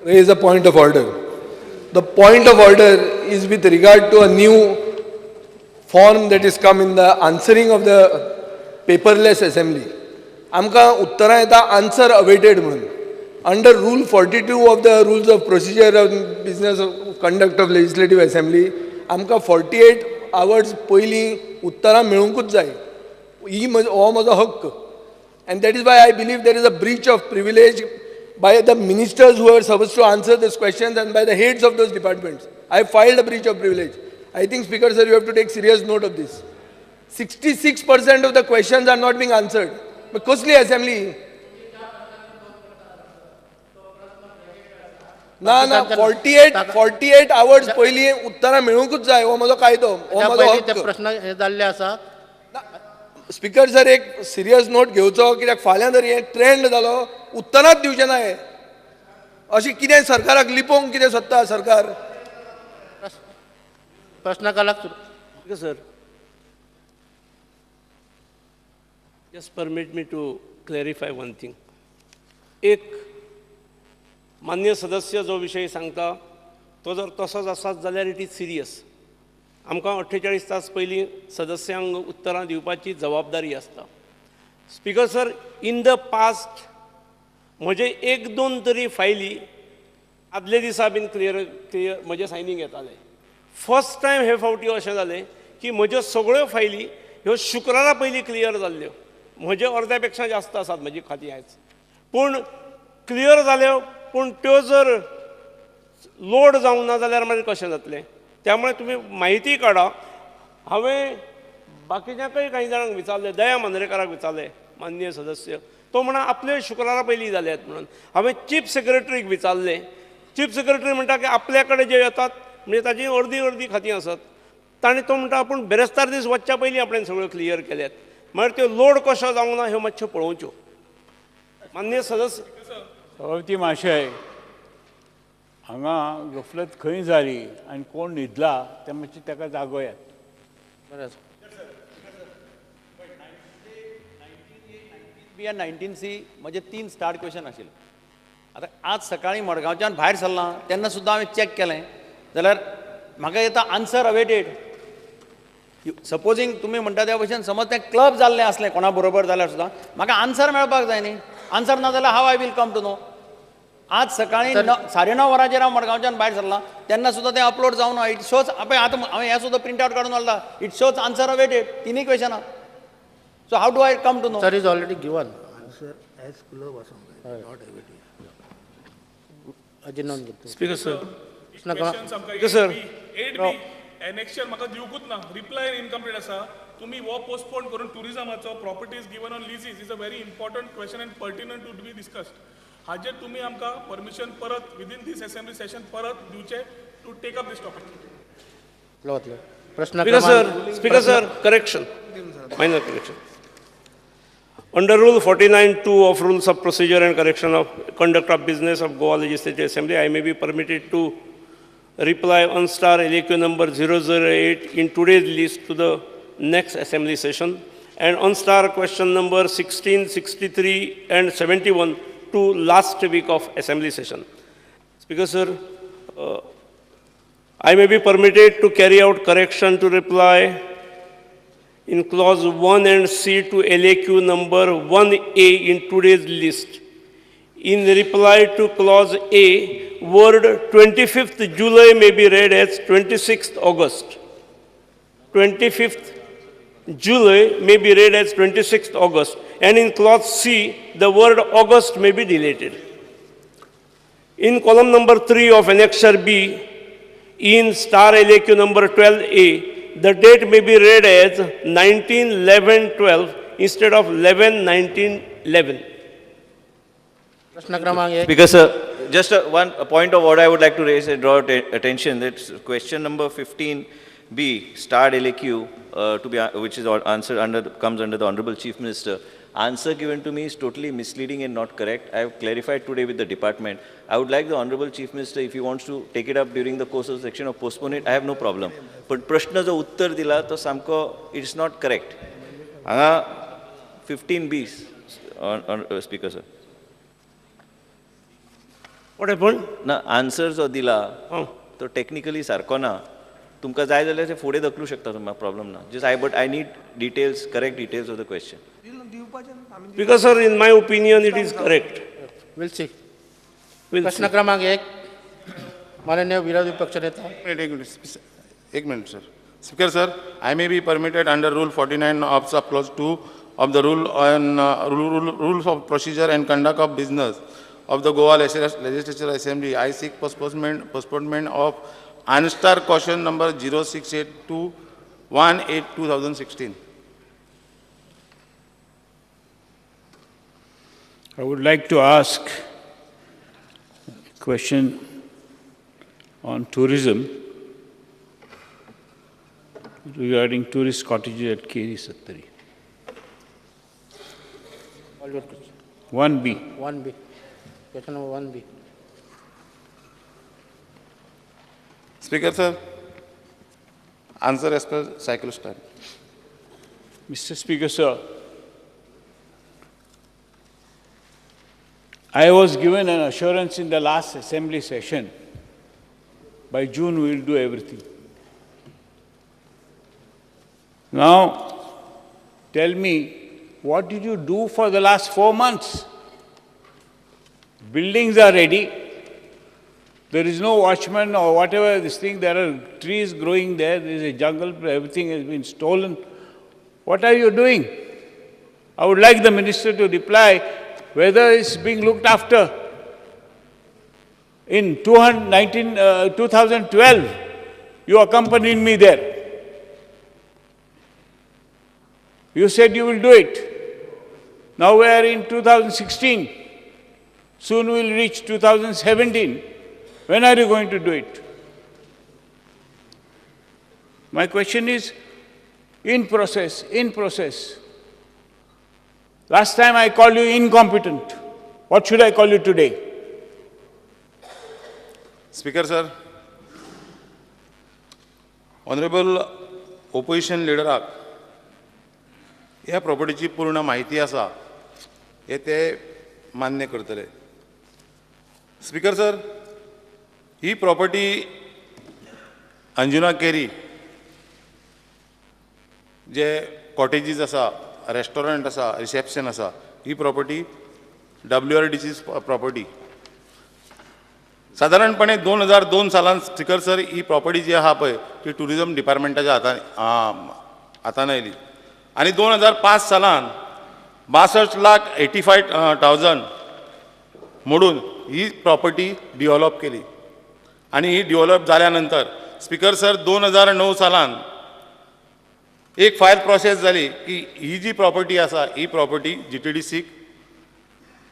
raise a point of order. The point of order is with regard to a new form that is come in the answering of the paperless assembly. आमकां उत्तरां येता answer awaited म्हणून. Under rule 42 of the rules of procedure of business conduct of legislative assembly आमकां 48 hours पयलीं उत्तरां मेळुंकूच जाय. ही हो म्हजो हक्क. And that is why I believe there is a breach of privilege by the ministers who are supposed to answer these questions and by the heads of those departments. I filed a breach of privilege. I think, Speaker sir, you have to take serious note of this. 66% of the questions are not being answered. But कसली assembly? ना ना 48 hours पयलीं उत्तरां मेळुंकूच जाय. हो म्हजो कायदो, हो म्हजो हक्क. प्रश्न हे जाल्ले आसा. स्पीकर सर, एक सिरियस नोट घेवचो, कित्याक फाल्यां जर हे ट्रेंड जालो उत्तरांच दिवचें ना. हे अशें कितें सरकाराक लिपोवंक कितें सोदता सरकार? प्रश्न कालाक. Sir, just permit me to clarify one thing. एक मान्य सदस्य जो विशय सांगता तो जर तसोच आसात जाल्यार it is serious. आमकां 48 तास पयलीं सदस्यांक उत्तरां दिवपाची जबाबदारी आसता. Speaker sir, in the past म्हजे एक दोन तरी फायली आदले दिसा बीन क्लियर क्लियर म्हजें सायनींग येतालें. फर्स्ट टायम हे फावटी अशें जालें की म्हज्यो सगळ्यो फायली ह्यो शुक्रारा पयलीं क्लियर जाल्ल्यो. म्हजे अर्द्या पेक्षा जास्त आसात म्हजी खातीं आयज, पूण क्लियर जाल्यो. पूण त्यो जर लोड जावंक ना जाल्यार मागीर कशें जातलें? त्यामुळे तुमी म्हायती काडा. हांवें बाकीच्यांकय कांय जाणांक विचारलें, दया मांद्रेकाराक विचारलें, माननीय सदस्य, तो म्हणा आपले शुक्रारा पयलीं जाल्यात म्हणून. हांवें चीफ सेक्रेटरीक विचारलें. चीफ सेक्रेटरी म्हणटा की आपल्या कडेन जे येतात म्हणजे ताजी अर्दी अर्दी खातीं आसत ताणें, तो म्हणटा आपूण बेरेस्तार दीस वचच्या पयलीं आपणें सगळ्यो क्लियर केल्यात. मागीर त्यो लोड कशो जावंक ना ह्यो मातश्यो पळोवच्यो. माननीय सदस्य. सभापती महाशय, हांगा गफलत खंय जाली आनी कोण न्हिदला तें मातशें ताका जागोयात. बरें आसा. 19B आनी 19C म्हजे 3 स्टार क्वेश्चन आशिल्ले. आतां आज सकाळीं मडगांवच्यान भायर सरलां तेन्ना सुद्दां हांवें चॅक केलें जाल्यार म्हाका येता आन्सर अवेटेड. सपोजींग तुमी म्हणटा त्या भशेन समज तें क्लब जाल्लें आसलें कोणा बरोबर जाल्यार सुद्दां म्हाका आन्सर मेळपाक जाय न्ही. आन्सर ना जाल्यार how I will come to know? आज सकाळीं 9:30 वरांचेर हांव मडगांवच्यान भायर सरलां तेन्ना सुद्दां तें अपलोड जावं ना. It shows, पळय आतां हांवें हें सुद्दां प्रिंट आवट काडून हाडला. It shows answer awaited तिनूय क्वेशनां. So how do I come to know? Sir is already given answer as club आसूंक जाय, not awaited. अजून नोंद घेतली. Speaker sir, speaker sir, 8B annexure म्हाका दिवकूच ना. रिप्लाय इनकम्प्लीट आसा. तुमी हो पोस्टपोन करून टुरिजमाचो properties given on leases is a very important question and pertinent to be discussed. हाजेर तुमी आमकां परमिशन परत विदीन दीस असेंब्ली सेशन परत दिवचें to take up this topic. प्रश्न. Speaker sir, speaker sir, correction, minor correction. Under Rule 49(2) of Rules of Procedure and Correction of Conduct of Business of Goa Legislative Assembly, I may be permitted to reply on star LAQ number 008 in today's list to the next assembly session, and on star question number 16, 63 and 71 to last week of assembly session. Speaker sir, I may be permitted to carry out correction to reply in clause 1 and C to LAQ number 1A in today's list. In reply to clause A, word 25th July may be read as 26th August. 25th July may be read as 26th August, and in clause C, the word August may be deleted. In column number 3 of Annexure B, in star LAQ number 12A, the date may be read as 19/11/12 instead of 11/19/11. प्रश्न क्रमांक 1. Speaker sir, just one point of order I would like to raise and draw attention. That's question number 15B, starred LAQ, to be which is answered under comes under the Honorable Chief Minister. Answer given to me is totally misleading and not correct. I have clarified today with the department. I would like the Honorable Chief Minister, if he wants to take it up during the course of the section or postpone it, I have no problem. But prashna jo uttar dila to samko it's not correct. Anga 15B on speaker sir. What happen? ना, answer जो दिला तो technically सारको ना. तुमकां जाय जाल्यार ते फुडें धकलूं शकता तुमकां, प्रॉब्लम ना. Just I but I need details, correct details of the question. Because sir, in my opinion it is correct. We'll see. प्रश्न क्रमांक 1, माननीय विरोधी पक्षनेता. एक minute sir. Speaker sir, I may be permitted under rule 49 of sub clause 2 of the rule on rules of procedure and conduct of business of the Goa Legislature Assembly, I seek postponement of unstarred question number 068218/2016. I would like to ask a question on tourism regarding tourist cottages at Keri Sattari. 1B. 1B. Question number 1B. Speaker sir, answer as per cycle style. Mr. Speaker sir, I was given an assurance in the last assembly session, by June we will do everything. Now, tell me, what did you do for the last 4 months? Buildings are ready. There is no watchman or whatever this thing. There are trees growing there. There is a jungle. Everything has been stolen. What are you doing? I would like the minister to reply whether it's being looked after. In 2012, you accompanied me there. You said you will do it. Now we are in 2016. Soon we will reach 2017. When are you going to do it? My question is, in process, in process. Last time I called you incompetent. What should I call you today? Speaker sir, Honorable Opposition Leader, ह्या प्रॉपर्टीची पूर्ण म्हायती आसा हे ते मान्य करतले. Speaker sir, ही property Anjuna केरी जे cottages आसा, restaurant आसा, रिसेप्शन आसा, ही प्रॉपर्टी WRDC property. सादारणपणे 2002 सालान स्पीकर सर ही प्रॉपर्टी जी आहा पळय ती ट्युरिजम डिपार्टमेंटाच्या हातान आयली आनी 2005 सालान 62,85,000 मोडून ही प्रॉपर्टी डिवॉलप केली आनी ही डिवॉलप जाल्या नंतर स्पीकर सर 2009 सालान एक फायल प्रोसेस जाली की ही जी प्रॉपर्टी आसा ही प्रॉपर्टी GTDCक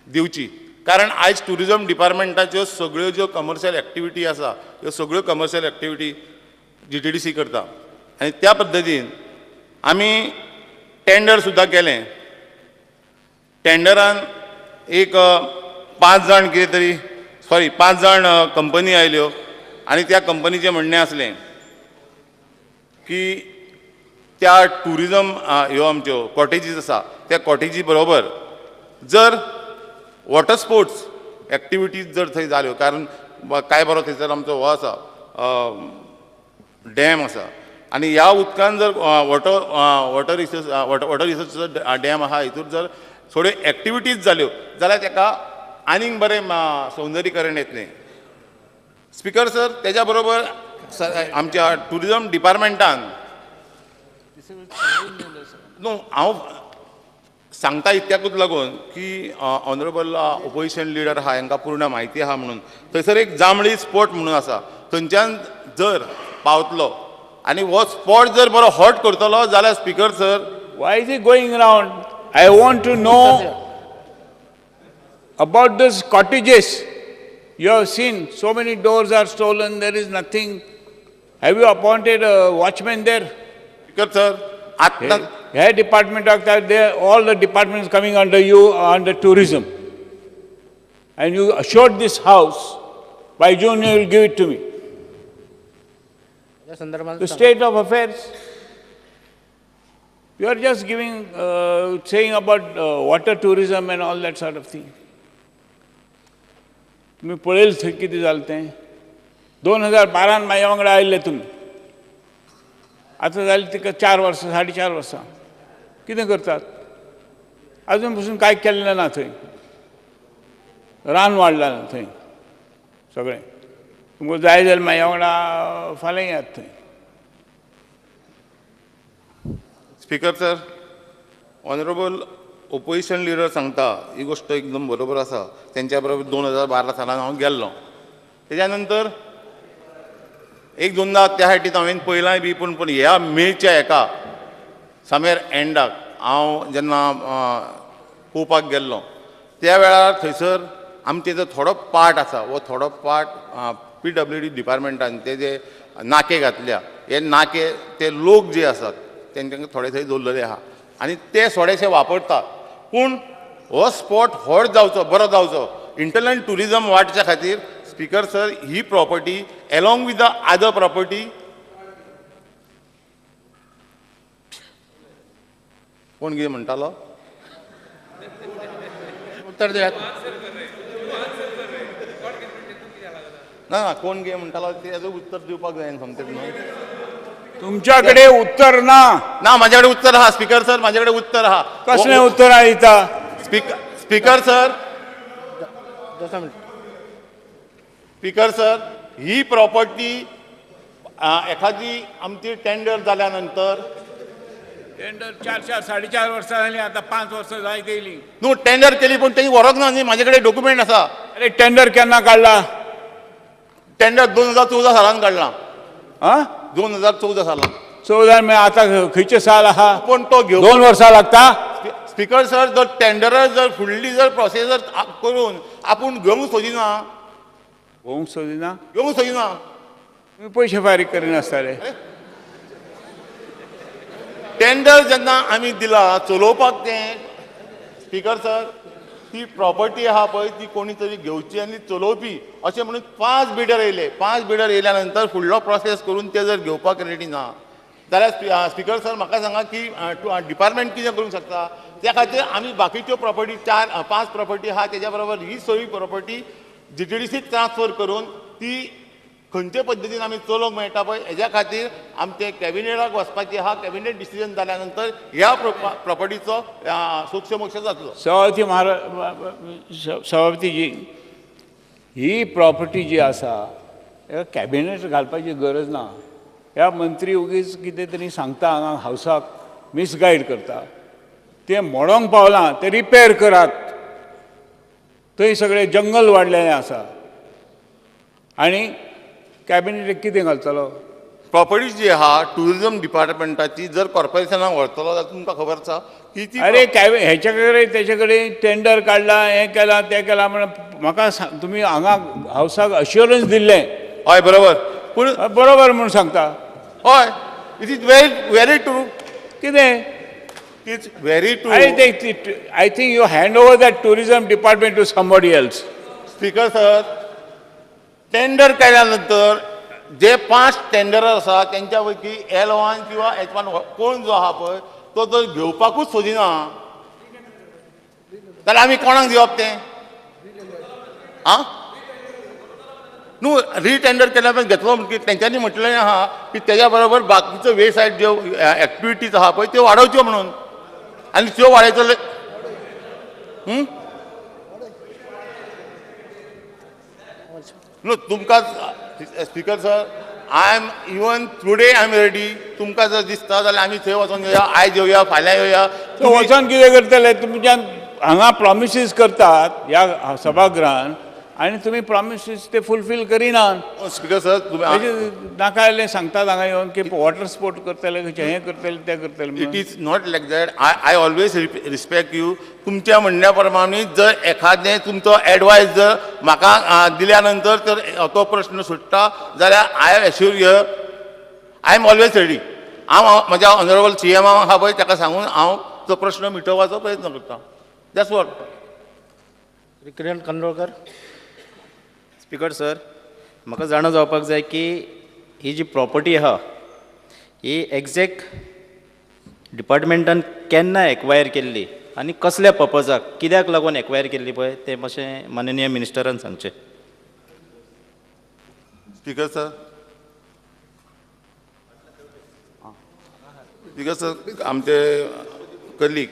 दिवची, कारण आयज ट्युरिजम डिपार्टमेंटाच्यो सगळ्यो ज्यो कमर्शियल एक्टिविटी आसा ह्यो सगळ्यो कमर्शियल एक्टिविटी GTDC करता आनी त्या पद्दतीन आमी टेंडर सुद्दां केलें. टेंडरान एक 5 जाण कितें तरी सॉरी 5 जाण कंपनी आयल्यो आनी त्या कंपनीचें म्हणणें आसलें की त्या ट्युरिजम ह्यो आमच्यो कॉटेजीस आसा त्या कॉटेजी बरोबर जर वॉटर स्पोर्ट्स एक्टिविटीज जर थंय जाल्यो, कारण काय बरो थंयसर आमचो हो आसा डॅम आसा आनी ह्या उदकान जर वॉटर रिसोर्स डॅम आहा हितूर जर थोड्यो एक्टिविटीज जाल्यो जाल्यार ताका आनीक बरें सौंदर्यीकरण येतलें. स्पीकर सर, तेज्या बरोबर आमच्या ट्युरिजम डिपार्टमेंटान न्हू हांव सांगता इतक्याकूच लागून की ऑनरेबल ओपोजिशन लिडर आहा हांकां पूर्ण म्हायती आहा म्हणून थंयसर एक जांबळी स्पॉट म्हणून आसा थंयच्यान जर पावतलो आनी हो स्पॉट जर बरो हॉट करतलो जाल्यार speaker sir, why is he going round? I want to know about this cottages. You have seen so many doors are stolen, there is nothing. Have you appointed a watchman there? Speaker sir, आत्ता Hey, department of that, all the departments coming under you, under tourism. And you assured this house, by June you will give it to me. The state of affairs, you are just giving, saying about water tourism and all that sort of thing. तुमी पळयलें थंय कितें जालें तें. 2012 म्हाज्या वांगडा आयिल्ले तुमी, आतां जालें तिका 4 वर्सां 4.5 वर्सां. कितें करतात? आजून पसून कांय केल्लें ना थंय. रान वाडलां थंय सगळें. तुमकां जाय जाल्यार म्हाज्या वांगडा फाल्यां येयात थंय. Speaker sir, honourable opposition leader सांगता ही गोश्ट एकदम बरोबर आसा. तेंच्या बरोबर 2012 सालान हांव गेल्लो. तेज्या नंतर एक दोनदा त्या सायडीन हांवें पळयलांय बी, पूण पूण ह्या मेच्या हेका सामेर एंडाक हांव जेन्ना पळोवपाक गेल्लो त्या वेळार थंयसर आमचे जो थोडो पार्ट आसा हो थोडो पार्ट PWD डिपार्टमेंटान ते जे नाके घातल्या, हे नाके ते लोक जे आसात तेंच्यांक थोडे थंय दवरलेले आहा आनी ते थोडेशे वापरतात. पूण हो स्पॉट व्हड जावचो, बरो जावचो, इंटरनल ट्युरिजम वाडच्या खातीर speaker sir he property along with the other property कोण कितें म्हणटालो? उत्तर दियात. ना ना, कोण कितें म्हणटालो तेजो उत्तर दिवपाक जाय सोमतें न्हू. तुमच्या कडेन उत्तर ना. ना, म्हाज्या कडेन उत्तर आहा स्पीकर सर, म्हाज्या कडेन उत्तर आहा. कसलें उत्तर आहा दिता? स्पीकर सर, स्पीकर सर, ही प्रॉपर्टी एखादी आमची टेंडर जाल्या नंतर टेंडर 4 4 4.5 वर्सां जालीं, आतां 5 वर्सां जायत येयलीं. न्हू टेंडर केली पूण तेणी व्हरोंक ना न्ही, म्हाजे कडेन डॉक्युमेंट आसा. अरे टेंडर केन्ना काडला? टेंडर 2014 सालान काडला. आं, 2014 सालान. 14 म्हळ्यार आतां खंयचें साल आहा? पूण तो घेवन 2 वर्सां लागता. स्पीकर सर, जर टेंडर जर फुडली जर प्रोसेस जर करून आपूण घेवंक सोदिना, घेवंक सोदिना, घेवंक सोदिना, तुमी पयशे फारीक करिनासताले. टेंडर जेन्ना आमी दिला चलोवपाक तें स्पीकर सर, ती प्रॉपर्टी आहा पळय ती कोणी तरी घेवची आनी चलोवपी अशें म्हणून 5 बिडर येयले. 5 बिडर येयल्या नंतर फुडलो प्रोसेस करून ते जर घेवपाक रेडी ना जाल्यार स्पीकर सर म्हाका सांगा की डिपार्टमेंट कितें करूंक शकता? त्या खातीर आमी बाकीच्यो प्रॉपर्टी 4 5 प्रॉपर्टी आहा तेज्या बरोबर ही सगळी प्रॉपर्टी GTDC transfer करून ती खंयचे पद्दतीन आमी चलोवंक मेळटा पळय हेज्या खातीर आमचे कॅबिनेटाक वचपाची आहा. कॅबिनेट डिसिजन जाल्या नंतर ह्या प्रॉपर्टीचो सूक्ष्मोक्ष जातलो. सभापती महाराज, सभापतीजी, ही प्रॉपर्टी जी आसा हेका कॅबिनेट घालपाची गरज ना. ह्या मंत्री ओगीच कितें तरी सांगता हांगा हावसाक मिसगायड करता. तें मोडोंक पावलां तें रिपेर करात. थंय सगळें जंगल वाडलेलें आसा आनी कॅबिनेट कितें घालतलो? प्रॉपर्टी जी आहा ट्युरिजम डिपार्टमेंटाची जर कॉर्पोरेशनाक व्हरतलो जाल्यार तुमकां खबर आसा की ती अरे हेच्या कडेन तेचे कडेन टेंडर काडला, हें केलां तें केलां म्हण म्हाका तुमी हांगा हावसाक अश्योरन्स दिल्लें. हय बरोबर, पूण बरोबर म्हूण सांगता. हय, it is very very true. कितें? It's very true. I think you hand over that tourism department to somebody else. Speaker sir, tender केल्या नंतर जे 5 टेंडर आसा तेंच्या पैकी L1 किंवा H1 कोण जो आहा पळय तो जर घेवपाकूच सोदिना जाल्यार आमी कोणाक दिवप तें? आं, न्हू रिटेंडर केल्या उपरांत घेतलो म्हणटकीर तेंच्यांनी म्हटलें आहा की तेज्या बरोबर बाकीच्यो वे सायड ज्यो एक्टिविटीज आहा पळय त्यो वाडोवच्यो म्हणून, आनी त्यो वाडयतले. न्हू तुमकां speaker sir, I am even today I am ready. तुमकां जर दिसता जाल्यार आमी थंय वचोन येवया, आयज येवया, फाल्यां येवया. वचोन कितें करतले? तुमच्यान हांगा प्रॉमिसीस करतात ह्या सभागृहान आनी तुमी प्रॉमिसीस ते फुलफील करिनात. स्पीकर सर, तुमी नाका जाल्लें सांगतात हांगा येवन की वॉटर स्पोर्ट करतले, खंयचें हें करतले तें करतले. It is not like that. I always respect you. तुमच्या म्हणण्या प्रमाणे जर एखादें तुमचो एडवायस जर म्हाका दिल्या नंतर तर तो प्रश्न सुट्टा जाल्यार I assure you I am always ready. हांव म्हज्या ऑनरेबल CM आहा पळय ताका सांगून हांव तो प्रश्न मिटोवपाचो प्रयत्न करता. That's what. Kiran Kandolkar. Speaker sir, म्हाका जाणा जावपाक जाय की ही जी प्रॉपर्टी आहा ही एग्जॅक्ट डिपार्टमेंटान केन्ना एक्वायर केल्ली आनी कसल्या पर्पजाक कित्याक लागून एक्वायर केल्ली पळय तें मातशें माननीय मिनिस्टरान सांगचें. Speaker sir, speaker sir, आमचे कलीग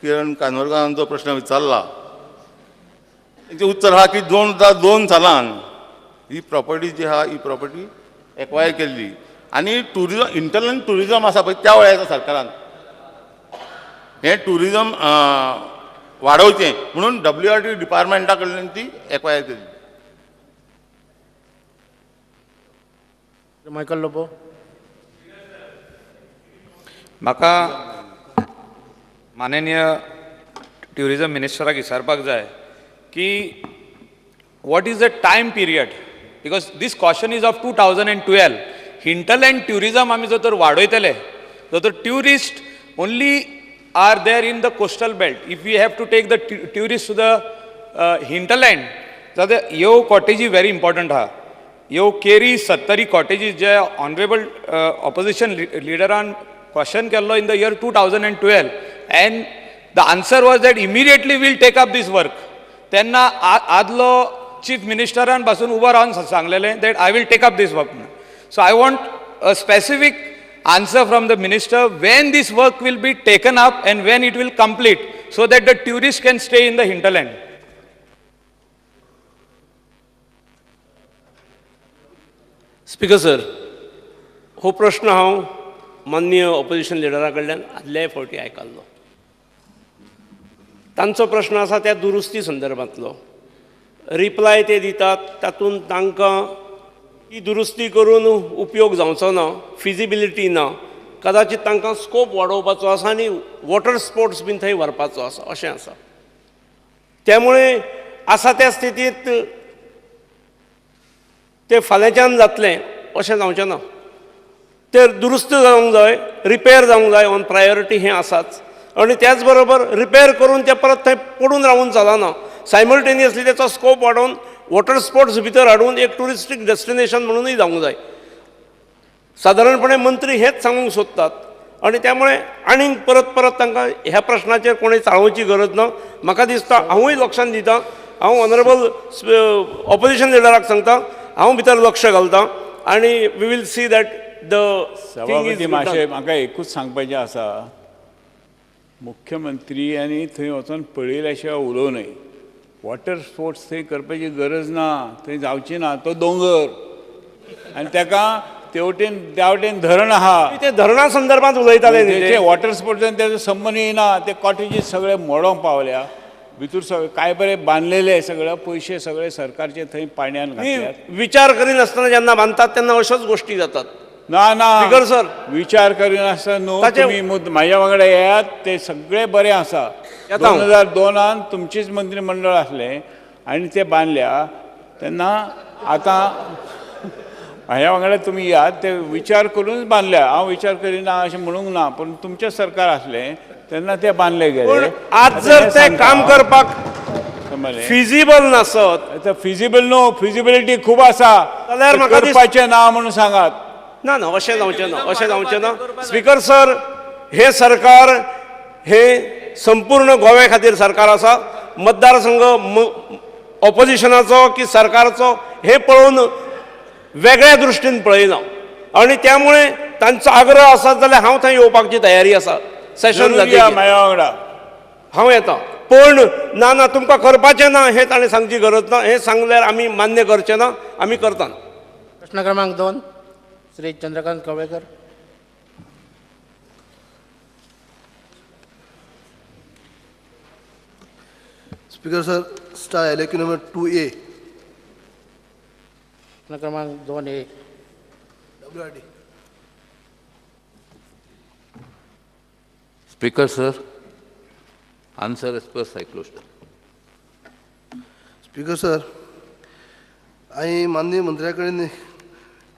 किरण कानोरकारान जो प्रश्न विचारला तेचें उत्तर आहा की 2002 सालान ही प्रॉपर्टी जी आहा ही प्रॉपर्टी एक्वायर केल्ली आनी टुरिजम, इंटरनल टुरिजम आसा पळय त्या वेळार सरकारान हें टुरिजम वाडोवचें म्हणून WRT डिपार्टमेंटा कडल्यान ती एक्वायर केली. मायकल लोबो. म्हाका माननीय ट्युरिजम मिनिस्टराक विचारपाक जाय की what is the time period, because this question is of 2012. Hinterland tourism आमी जर तर वाडयतले जर तर tourist only are there in the coastal belt. If we have to take the tourist to the hinterland जाल्यार ह्यो कॉटेजी व्हेरी इम्पॉर्टंट आहा. ह्यो केरी Sattari cottages जे honourable opposition लिडरान question केल्लो in the year 2012 and the answer was that immediately we'll take up this work. तेन्ना आदलो chief मिनिस्टरान पासून उबो रावन सांगलेलें that I will take up this work. So I want a specific answer from the minister when this work will be taken up and when it will complete so that the tourist can stay in the hinterland. Speaker sir, हो प्रश्न हांव माननीय opposition लिडरा कडल्यान आदल्याय फावटी आयकल्लो. तांचो प्रश्न आसा त्या दुरुस्ती संदर्भांतलो. रिप्लाय ते दितात तातूंत तांकां ही दुरुस्ती करून उपयोग जावचो ना, फिजिबिलिटी ना, कदाचित तांकां स्कोप वाडोवपाचो आसा आनी वॉटर स्पोर्ट्स बीन थंय व्हरपाचो आसा अशें आसा. त्यामुळे आसा त्या स्थितींत ते फाल्यांच्यान जातलें अशें जावचें ना. ते दुरुस्त जावंक जाय, रिपेर जावंक जाय ऑन प्रायोरिटी हें आसाच. आनी त्याच बरोबर रिपेर करून ते परत थंय पडून रावून चलना. सायमल्टेनियसली तेचो स्कोप वाडोवन वॉटर स्पोर्ट्स भितर हाडून एक ट्युरिस्टीक डेस्टिनेशन म्हणूनय जावंक जाय. सादारणपणे मंत्री हेच सांगूंक सोदतात आनी त्यामुळे आनीक परत परत तांकां ह्या प्रश्नाचेर कोणें चाळोवची गरज ना. म्हाका दिसता हांवूय लक्षान दिता, हांव ऑनरेबल ऑपोजिशन लिडराक सांगता हांव भितर लक्ष घालता आनी we will see that the सभापती मातशें म्हाका एकूच सांगपाचें आसा, मुख्यमंत्री आनी थंय वचोन पळयल्या शिवाय उलोवं न्हय. वॉटर स्पोर्ट्स थंय करपाची गरज ना, थंय जावची ना. तो दोंगर आनी ताका तेवटेन त्या वटेन धरण आहा, ते धरणा संदर्भात उलयताले. ते वॉटर स्पोर्ट्सान तेजो संबंद येना. ते कॉटेजीस सगळे मोडोंक पावल्या, भितर सगळे काय बरें बांदलेले सगळे पयशे सगळे सरकारचे थंय पाण्यान घातल्यात. विचार करिनासतना जेन्ना बांदतात तेन्ना अश्योच गोश्टी जातात. ना ना स्पीकर सर, विचार करिनासतना न्हू, तुमी म्हाज्या वांगडा येयात, ते सगळे बरें आसा. 2002 तुमचेच मंत्रीमंडळ आसलें आनी ते बांदल्या तेन्ना आतां म्हाज्या वांगडा तुमी येयात, ते विचार करूनच बांदल्या. हांव विचार करिना अशें म्हणूंक ना, पूण तुमचें सरकार आसलें तेन्ना ते बांदले गेले. आज जर ते काम करपाक फिजिबल नासत, फिजिबल न्हू, फिजिबिलिटी खूब आसा जाल्यार म्हाका करपाचें ना म्हणून सांगात. ना ना, अशें जावचें ना, अशें जावचें ना. स्पीकर सर, हें सरकार हें संपूर्ण गोव्या खातीर सरकार आसा. मतदारसंघ ऑपोजिशनाचो की सरकारचो हें पळोवन वेगळ्या दृश्टीन पळयना आनी त्यामुळे तांचो आग्रह आसा जाल्यार हांव थंय येवपाची तयारी आसा. सेशन म्हाज्या वांगडा हांव येता, पूण ना ना तुमकां करपाचें ना हें ताणें सांगची गरज ना. हें सांगल्यार आमी मान्य करचें ना, आमी करता. प्रश्न क्रमांक 2, Shri Chandrakant Kavlekar. Speaker sir, star LAQ number 2A. प्रश्न क्रमांक 2A. WRD. Speaker sir, answer as per cyclostyle. Speaker sir, हांवें माननीय मंत्र्या कडेन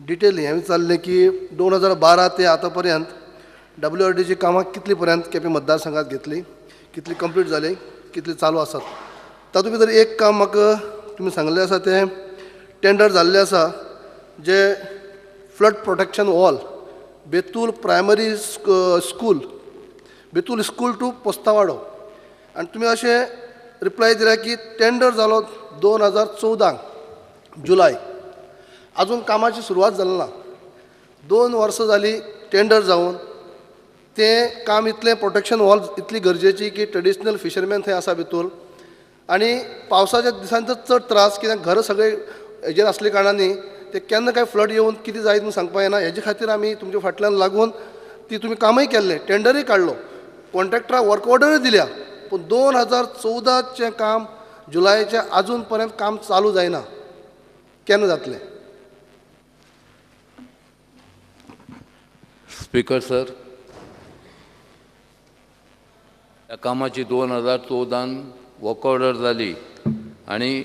डिटेल हें विचारलें की 2012 ते आतां पर्यंत WRDची कामां कितली पर्यंत केपें मतदारसंघात घेतली, कितली कंप्लीट जाली, कितली चालू आसात. तातूंत भितर एक काम म्हाका तुमी सांगलें आसा तें टेंडर जाल्लें आसा, जे flood protection wall Betul primary school, Betul school to Postawado. आनी तुमी अशें रिप्लाय दिल्या की टेंडर जालो 2014 जुलय, अजून कामाची सुरवात जाली ना. 2 वर्सां जाली टेंडर जावन तें काम इतलें प्रोटेक्शन वॉल इतली गरजेची की ट्रेडिशनल फिशरमॅन थंय आसा भितूर आनी पावसाच्या दिसांनी तर चड त्रास कित्याक घर सगळे हेजेर आसले कारणांनी ते केन्ना काय फ्लड येवन कितें जायत म्हूण सांगपा येना. हेजे खातीर आमी तुमच्या फाटल्यान लागून ती तुमी कामय केल्लें, टेंडरूय काडलो, कॉन्ट्रॅक्टराक वर्क ऑर्डरूय दिल्या, पूण 2014चें काम जुलयाचें आजून पर्यंत काम चालू जायना. केन्ना जातलें? स्पीकर सर, ह्या कामाची 2014 वर्क ऑर्डर जाली आनी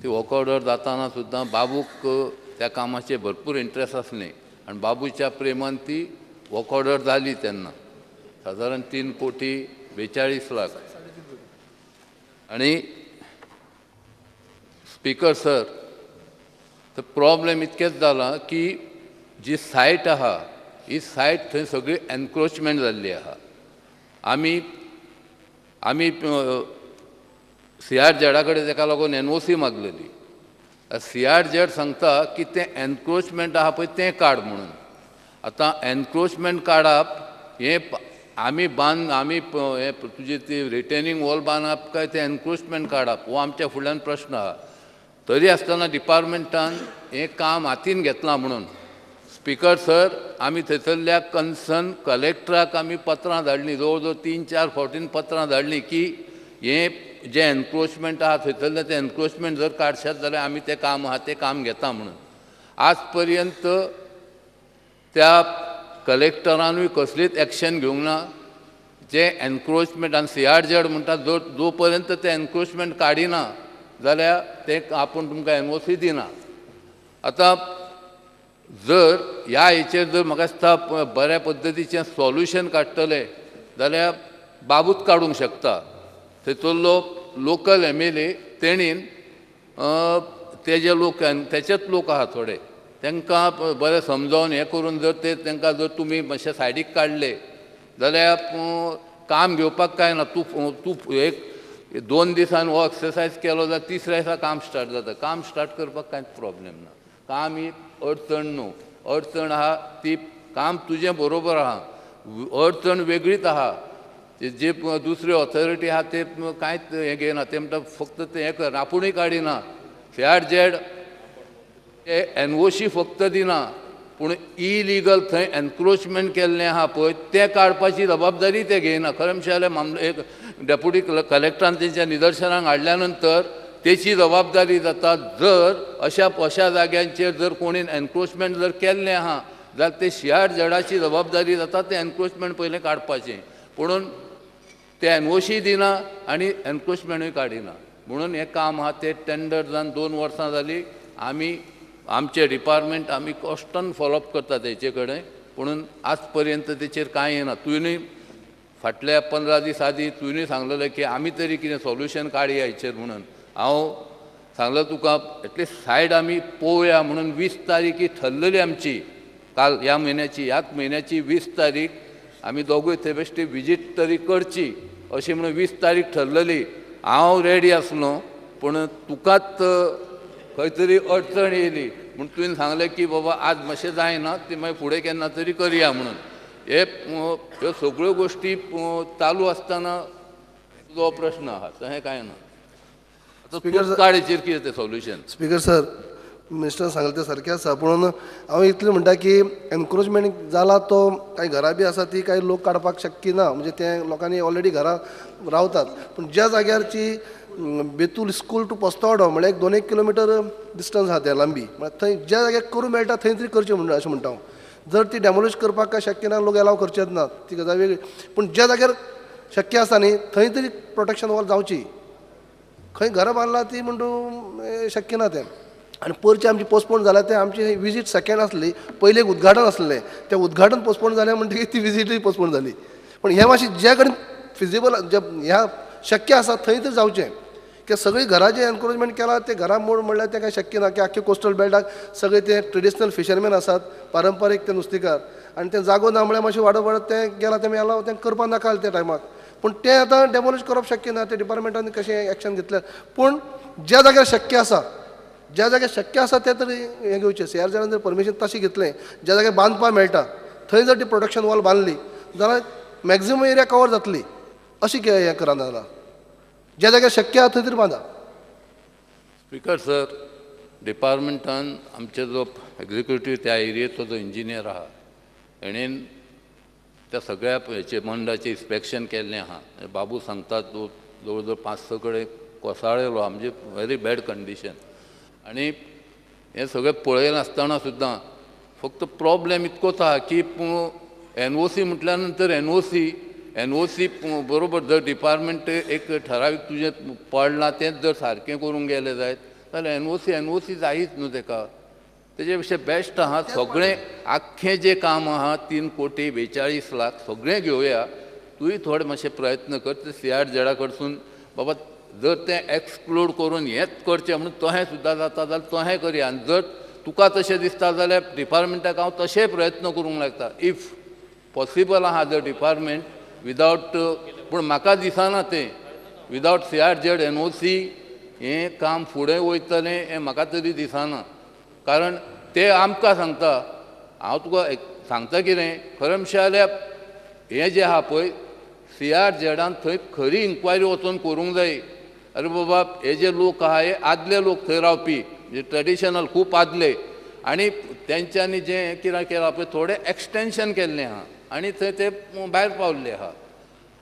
ती वर्क ऑर्डर जाताना सुद्दां बाबूक त्या कामाचें भरपूर इंट्रस्ट आसलें आनी बाबूच्या प्रेमान ती वर्क ऑर्डर जाली तेन्ना सादारण 3,42,00,000. आनी स्पीकर सर, तो प्रॉब्लेम इतकेच जाला की जी सायट आहा ही सायट थंय सगळी एनक्रोचमेंट जाल्ली आहा. आमी आमी सी आर जेडा कडेन तेका लागून एनओसी मागलेली. सी आर जेड सांगता की तें एनक्रोचमेंट आहा पळय तें काड म्हणून. आतां एनक्रोचमेंट काडप हें आमी बांद आमी हें तुजी ती रिटेनिंग वॉल बांदप काय तें एनक्रोचमेंट काडप हो आमच्या फुडल्यान प्रश्न आहा. तरी आसतना डिपार्टमेंटान हें काम हातीन घेतलां म्हणून स्पीकर सर आमी थंयसरल्या कन्सर्न कलेक्टराक आमी पत्रां धाडलीं, जवळ जवळ 3-4 फावटीन पत्रां धाडलीं की हें जें एनक्रोचमेंट आहा थंयसरलें तें एनक्रोचमेंट जर काडशात जाल्यार आमी तें काम आहा तें काम घेता म्हणून. आज पर्यंत त्या कलेक्टरानूय कसलीच एक्शन घेवंक ना. जें एनक्रोचमेंट आनी सी आर जेड म्हणटा जो पर्यंत तें एनक्रोचमेंट काडिना जाल्यार तें आपूण तुमकां एनओसी दिना. आतां जर ह्या हेचेर जर म्हाका दिसता बऱ्या पद्दतीचें सॉल्युशन काडटले जाल्यार बाबूच काडूंक शकता. थंयसरलो लोकल एम एल ए तेणीन तेजे लोक तेचेच लोक आहा थोडे तांकां बरें समजावन हें करून जर ते तांकां जर तुमी मातशें सायडीक काडले जाल्यार काम घेवपाक कांय ना. तूं तूं एक 2 दिसान हो एक्सरसायज केलो जाल्यार तिसऱ्या दिसा काम स्टार्ट जाता. काम स्टार्ट करपाक कांयच प्रॉब्लेम ना. काम ही अडचण न्हू, अडचण आहा ती काम तुजें बरोबर आहा, अडचण वेगळीच आहा. जे दुसरी ऑथॉरिटी आहा ते कांयच हें घेयना, ते म्हणटा फक्त तें हें कर, आपुणूय काडिना. सी आर जेड एनओसी फक्त दिना पूण इलिगल थंय एनक्रोचमेंट केल्लें आहा पळय तें काडपाची जबाबदारी ते घेयना. खरें म्हणचें जाल्यार मामले एक डेप्युटी कलेक्टरान तेंच्या निदर्शनाक हाडल्या नंतर तेची जबाबदारी जाता. जर अशा अशा जाग्यांचेर जर कोणी एनक्रोचमेंट जर केल्लें आहा जाल्यार ते सी आर जेडाची जबाबदारी जाता तें एनक्रोचमेंट पयलें काडपाचें. पुणून ते एनओसी दिना आनी एनक्रोचमेंटूय काडिना. म्हणून हें काम आहा तें टेंडर जावन 2 वर्सां जालीं. आमी आमचें डिपार्टमेंट आमी कॉन्स्टंट फॉलोअप करता तेचे कडेन, पुणून आज पर्यंत तेचेर कांय येना. तुवेनूय फाटल्या 15 दीस आदीं तुवेनूय सांगलेलें की आमी तरी कितें सॉल्युशन काडया हेचेर म्हणून. हांव सांगलें तुका एटलिस्ट सायड आमी पळोवया म्हणून 20 तारीख ही ठरलेली आमची, काल ह्या म्हयन्याची ह्याच म्हयन्याची 20 तारीख आमी दोगूय थंय बेश्टी विजीट तरी करची अशी म्हणून 20 तारीख ठरलेली. हांव रेडी आसलो पूण तुकाच खंय तरी अडचण येयली म्हूण तुवें सांगलें की बाबा आज मातशें जायना ती मागीर फुडें केन्ना तरी करया म्हणून. हे ह्यो सगळ्यो गोश्टी चालू आसतना तुजो प्रश्न आहा, तशें कांय ना. आतां काड हेचेर कितें तें सॉल्युशन. स्पीकर सर, मिनिस्टरान सांगलें तें सारकें आसा, पूण हांव इतलें म्हणटा की एनक्रोचमेंट जाला तो कांय घरां बी आसा ती कांय लोक काडपाक शक्य ना, म्हणजे ते लोकांनी ऑलरेडी घरां रावतात. पूण ज्या जाग्यारची बेतूल स्कूल टू पोस्तावाडो म्हळ्यार एक 2-1 किलोमिटर डिस्टन्स आहा तें लांबी, म्हळ्यार थंय ज्या जाग्यार करूं मेळटा थंय तरी करचें म्हणून अशें म्हणटा हांव. जर ती डेमोलिश करपाक काय शक्य ना, लोक एलाव करचेच ना, ती गजाल वेगळी, पूण ज्या जाग्यार शक्य आसा न्ही थंय तरी प्रोटेक्शन वॉल जावची. खंय घरां बांदलां ती म्हणटू शक्य ना तें. आनी परचें आमची पोस्टपोन जाल्यार तें आमची विजीट सेकेंड आसली, पयलें एक उद्घाटन आसलें, तें उद्घाटन पोस्टपोन जालें म्हणटकीर ती विजीटूय पोस्टपोन जाली. पूण हें मातशें ज्या कडेन फिजिबल जे ह्या शक्य आसा थंय तरी जावचें. कित्याक सगळीं घरां जें एनक्रोचमेंट केलां तें घरां मोड म्हणल्यार तें कांय शक्य ना. की आख्खे कोस्टल बेल्टाक सगळे ते ट्रेडिशनल फिशरमॅन आसात, पारंपारीक ते नुस्तेकार, आनी तें जागो ना म्हळ्यार मातशें वाडत वाडत तें गेलां, तें एलाव तें करपाक नाका त्या टायमाक. पूण तें आतां डेमोलिश करप शक्य ना, तें डिपार्टमेंटान कशें एक्शन घेतलें. पूण ज्या जाग्यार शक्य आसा ज्या जाग्यार शक्य आसा तें तरी हें घेवचें. सी आर झेडान जर परमिशन तशें घेतलें, ज्या जाग्यार बांदपाक मेळटा थंय जर ती प्रोटेक्शन वॉल बांदली जाल्यार मॅक्झिमम एरिया कवर जातली. अशी हें करा जाल्यार ज्या जाग्यार शक्य आसा थंय तरी बांदा. स्पीकर सर, डिपार्टमेंटान आमचे जो एग्जिक्युटीव त्या एरियेचो जो इंजिनियर आहा हेणेन त्या सगळ्या हेचे मंडाचें इन्स्पेक्शन केल्लें आहा. बाबू सांगता तो जवळ जवळ 5-6 कडेन कोसाळेलो आहा, म्हणजे व्हेरी बॅड कंडिशन. आनी हें सगळें पळयनासतना सुद्दां फक्त प्रॉब्लेम इतकोच आहा की एन ओ सी म्हटल्या नंतर एन ओ सी बरोबर जर डिपार्टमेंट एक ठरावीक तुजें पडलां तेंच जर सारकें करूंक गेलें जायत जाल्यार एन ओ सी जायच न्हू तेका. तेजे पेक्षा बेस्ट आहा सगळें आख्खें जें काम आहा 3,42,00,000 सगळें घेवया. तूंय थोडे मातशे प्रयत्न कर ते सी आर झेडा कडसून बाबा जर तें एक्सक्लूड करून हेंच करचें म्हणून तशें सुद्दां जाता जाल्यार तशें करया. आनी जर तुका तशें दिसता जाल्यार डिपार्टमेंटाक हांव तशें प्रयत्न करूंक लागता if possible आहा जर डिपार्टमेंट विदावट. पूण म्हाका दिसना तें विदावट C R Z N O C हें काम फुडें वयतलें हें म्हाका तरी दिसना. कारण ते आमकां सांगता, हांव तुका सांगता कितें खरें म्हणशें जाल्यार हें जें आहा पळय सी आर झेडान थंय खरी इन्क्वायरी वचोन करूंक जाय. अरे बाबा हे जे लोक आहा हे आदले लोक थंय रावपी, म्हणजे ट्रेडिशनल खूब आदले, आनी तेंच्यांनी जें कितें केलां पळय थोडें एक्सटेंशन केल्लें आहा आनी थंय ते भायर पावल्ले आहा.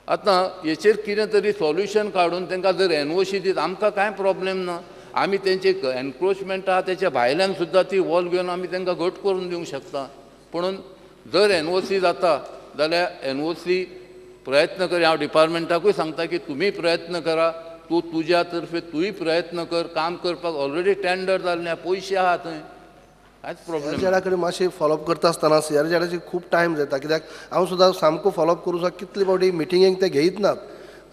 आतां हेचेर कितें तरी सोल्युशन काडून तांकां जर एन ओ सी दीत आमकां कांय प्रॉब्लेम ना. आमी तेंचे एनक्रोचमेंट आहा तेच्या भायल्यान सुद्दां ती वॉल घेवन आमी तांकां घट करून दिवंक शकता. पुणून जर एन ओ सी जाता जाल्यार एन ओ सी प्रयत्न कर. हांव डिपार्टमेंटाकूय सांगता की तुमी प्रयत्न करा, तूं तुज्या तर्फे तूंय प्रयत्न कर काम करपाक. ऑलरेडी टेंडर जाल्लें, पयशे आहा थंय, कांयच प्रॉब्लेम. सी आर झेडा कडेन मातशें फॉलोअप करता आसतना सी आर झेडाची खूब टायम जाता, कित्याक हांव सुद्दां सामको फॉलोअप करूं सुद्दां कितले फावटी मिटिंगेक ते घेयत नात.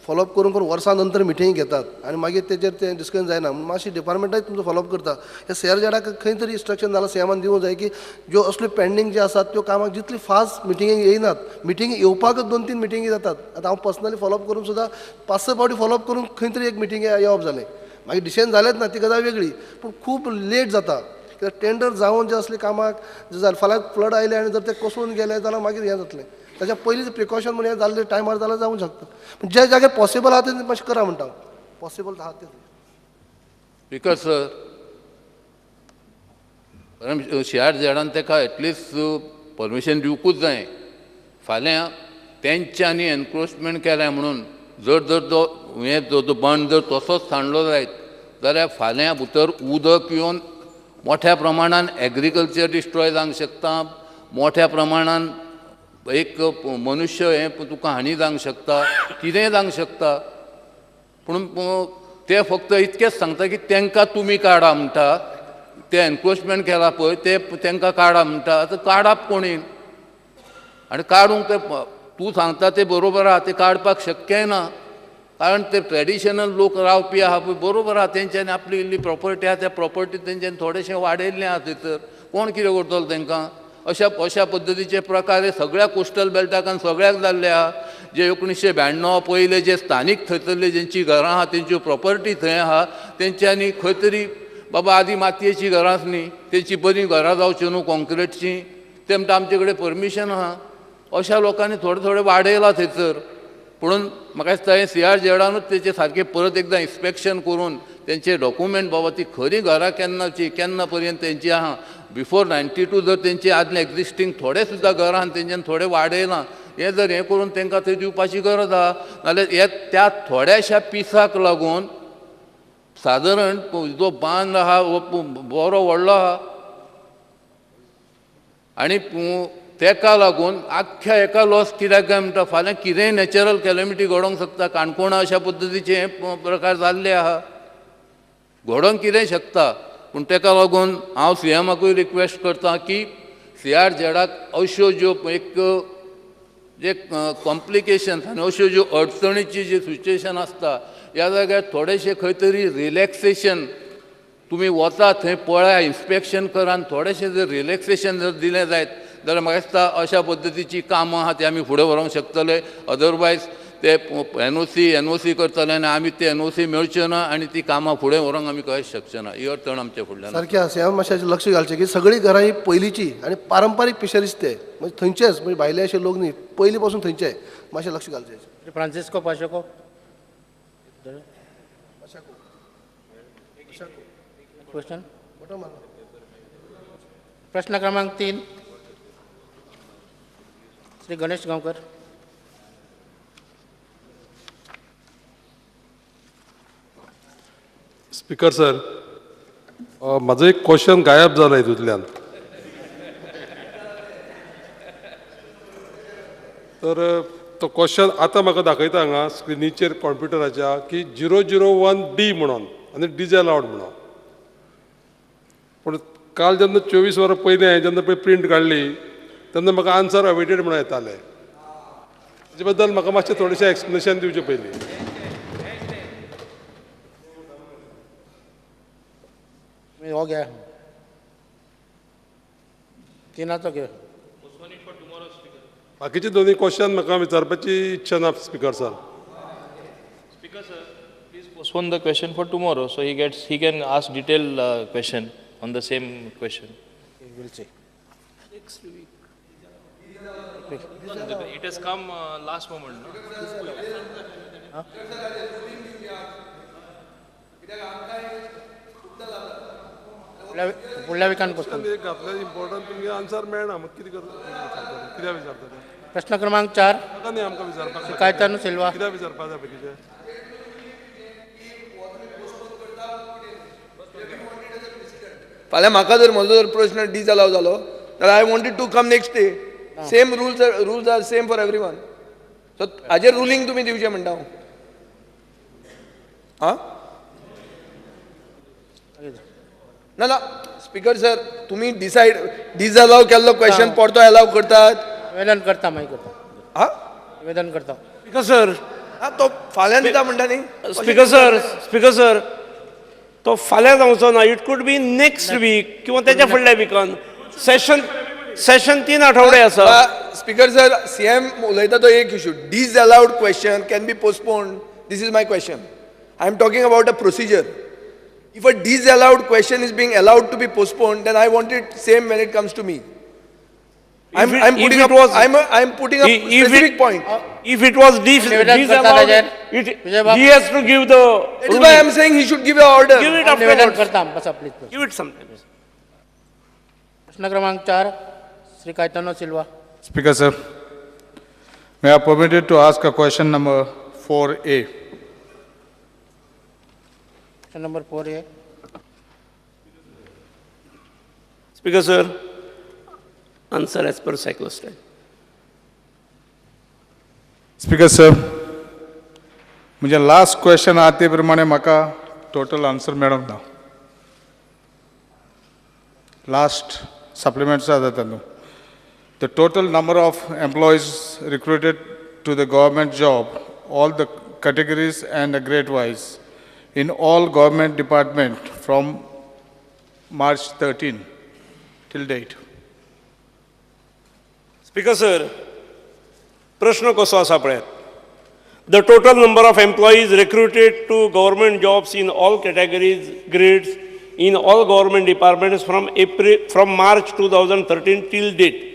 फॉलोअप करून करून वर्सां नंतर मिटिंग घेतात आनी मागीर तेजेर तें डिस्कशन जायना. म्हणून मातशें डिपार्टमेंटाय तुमचो फॉलोअप करता. ह्या सी आर झेडाक खंय तरी इन्स्ट्रक्शन जाल्यार सी एमान दिवंक जाय की ज्यो असल्यो पेंडींग ज्यो आसात त्यो कामाक जितली फास्ट मिटिंगेक येयनात, मिटिंग येवपाकच 2-3 मिटिंगी जातात. आतां हांव पर्सनली फॉलोअप करून सुद्दां 5-6 फावटी फॉलोअप करून खंय तरी एक मिटिंग येवप जालें, मागीर डिसिजन जालेंच ना, ती गजाल वेगळी, पूण खूब लेट जाता. कित्याक टेंडर जावन जे असले कामाक जालें, फाल्यां फ्लड आयले आनी जर ते कोसळून गेले जाल्यार मागीर हें जातलें. ताच्या पयलींच प्रिकॉशन म्हणून हें जाल्लें टायमार जाल्यार जावंक शकता. पूण ज्या जाग्यार पॉसिबल आहा तें मातशें करा म्हणटा हांव, पॉसिबल आहा तें. स्पीकर सर, सी आर झेडान ताका एटलिस्ट परमिशन दिवकूच जाय. फाल्यां तेंच्यांनी एनक्रोचमेंट केलें म्हणून जर जर तो हें जो बंद जर तसोच सांडलो जायत जाल्यार फाल्यां भितर उदक येवन मोठ्या प्रमाणान एग्रीकल्चर डिस्ट्रॉय जावंक शकता, मोठ्या प्रमाणान एक मनुष्य हें तुका हानी जावंक शकता, कितेंय जावंक शकता. पूण ते फक्त इतकेंच सांगता की तांकां तुमी काडा म्हणटा, ते एनक्रोचमेंट केलां पळय ते तांकां काडा म्हणटा. आतां काडप कोणी आनी काडूंक ते तूं सांगता ते बरोबर आहा, ते काडपाक शक्यय ना, कारण ते ट्रेडिशनल लोक रावपी आहा पळय, बरोबर आहा, तेंच्यांनी आपली इल्ली प्रॉपर्टी आहा, त्या प्रॉपर्टी तेंच्यांनी थोडेशें वाडयल्लें आहा थंयसर, कोण कितें करतलो तांकां? अशा अशा पद्दतीचे प्रकार हे सगळ्या कोस्टल बेल्टाक आनी सगळ्याक जाल्ले आहा. जे 1992 पयले जे स्थानीक थंयसरले जेंची घरां आहा, तेंच्यो प्रॉपर्टी थंय आहा, तेंच्यांनी खंय तरी बाबा आदी मातयेचीं घरां आसलीं, तेंची बरीं घरां जावची न्हू कॉन्क्रिटचीं, ते म्हणटा आमचे कडेन परमिशन आहा. अशा लोकांनी थोडें थोडें वाडयलां थंयसर. पुणून म्हाका दिसता हें सी आर झेडानूच तेचें सारकें परत एकदां इन्स्पेक्शन करून तेंचे डॉक्युमेंट बाबा ती खरी घरां केन्नाची केन्ना पर्यंत तेंची आहा, बिफोर 92 जर तेंची आदलें एग्जिस्टींग थोडे सुद्दां घरां आनी तेंच्यान थोडें वाडयलां, हें जर हें करून तांकां थंय दिवपाची गरज आहा. नाल्यार हे त्या थोड्याशा पिसाक लागून सादारण जो बांद आहा हो बरो व्हडलो आहा आनी तेका लागून आख्ख्या हेका लॉस कित्याक काय म्हणटा, फाल्यां कितेंय नॅचरल कॅलमिटी घडोवंक शकता. काणकोणा अशा पद्दतीचे हे प्रकार जाल्ले आहा, घडोवंक कितेंय शकता. पूण तेका लागून हांव सी एमाकूय रिक्वेस्ट करता की सी आर झेडाक अश्यो ज्यो एक जे कॉम्प्लिकेशन्स आनी अश्यो ज्यो अडचणीची जी सिच्युएशन आसता ह्या जाग्यार थोडेशें खंय तरी रिलॅक्सेशन, तुमी वता थंय पळया, इन्स्पेक्शन करा आनी थोडेशें जर रिलॅक्सेशन जर दिलें जायत जाल्यार म्हाका दिसता अशा पद्दतीची कामां आहा ती आमी फुडें व्हरूंक शकतले. अदरवायज ते एनओसी करतले आनी आमी ते एनओसी मेळचे ना आनी ती कामां फुडें व्हरूंक आमी कांयच शकचे ना. ही अडचण आमच्या फुडल्यान. सारकें आसा. हांवें मातशें लक्ष घालचें की सगळीं घरां ही पयलींची आनी पारंपारीक फिशरीज ते म्हणजे थंयचेच, म्हणजे भायले अशे लोक न्ही, पयलीं पासून थंयचे, मातशें लक्ष घालचें. फ्रांसिस्को पाशेको. क्वेश्चन प्रश्न क्रमांक 3 श्री गणेश गांवकर. स्पीकर सर, म्हाजो एक क्वेश्चन गायब जाला हितूंतल्यान. तर तो क्वेश्चन आतां म्हाका दाखयता हांगा स्क्रिनीचेर कॉम्प्युटराच्या की 001D म्हणून आनी डिजएलावड म्हणून. पूण काल जेन्ना 24 वरां पयलीं हांवें जेन्ना पळय प्रिंट काडली तेन्ना म्हाका आन्सर अवेटेड म्हणून येतालें. ताजे बद्दल म्हाका मातशें थोडेशें एक्सप्लेनेशन दिवचें पयलीं. हो घ्या तिनाचो घे. बाकीचे दोन्ही क्वेश्चन म्हाका विचारपाची इच्छा ना speaker sir. Speaker sir, please postpone the question for tomorrow so he can ask detailed question on the same question. We'll see. Next week. It has come last moment. No? Huh? फुडल्या विकान postpone. Important तुमगे answer मेळना, मग कितें करता, कित्याक विचारता? प्रश्न क्रमांक 4 न्ही आमकां विचारपाक. कायतानो सिल्वा. कित्याक विचारपाक जाय बाकीचे? फाल्यां म्हाका जर म्हजो जर प्रश्न डिसअलाव जालो जाल्यार I wanted to come next day. Same rules are same for every one. So हाजेर रुलींग तुमी दिवचें म्हणटा हांव. आं ना ना स्पीकर सर, तुमी डिसायड डिसअलाव केल्लो क्वेश्चन परतो एलाव करतात. निवेदन करता मागीर करता. आं निवेदन करता. स्पीकर सर, आं तो फाल्यां दिता म्हणटा न्ही. स्पीकर सर, तो फाल्यां जावचो ना, it could be next week किंवा तेच्या फुडल्या विकान. सेशन 3 आठवडे आसा. स्पीकर सर, सीएम उलयता तो एक issue, disallowed question can be postponed. This is my question. I am talking about a procedure. If a disallowed question is being allowed to be postponed, then I want it same when it comes to me. I'm putting up specific point. If it was disallowed, he has to give the. That is why I am saying he should give an order. Give it afterwards. Give it sometime. प्रश्न क्रमांक 4 Shri Caetano Silva. Speaker sir, may I permitted to ask a question number 4A? Question number 4A. Speaker sir, answer as per cyclostyle. Speaker sir, म्हजें last question आहा ते प्रमाणे म्हाका total answer मेळोंक ना. Last supplements आसा तातूंत. The total number of employees recruited to the government job, all the categories and the grade wise, in all government department from March 13 till date. Speaker sir, प्रश्न कसो आसा पळयात. The total number of employees recruited to government jobs in all categories, grades, in all government departments from March 2013 till date.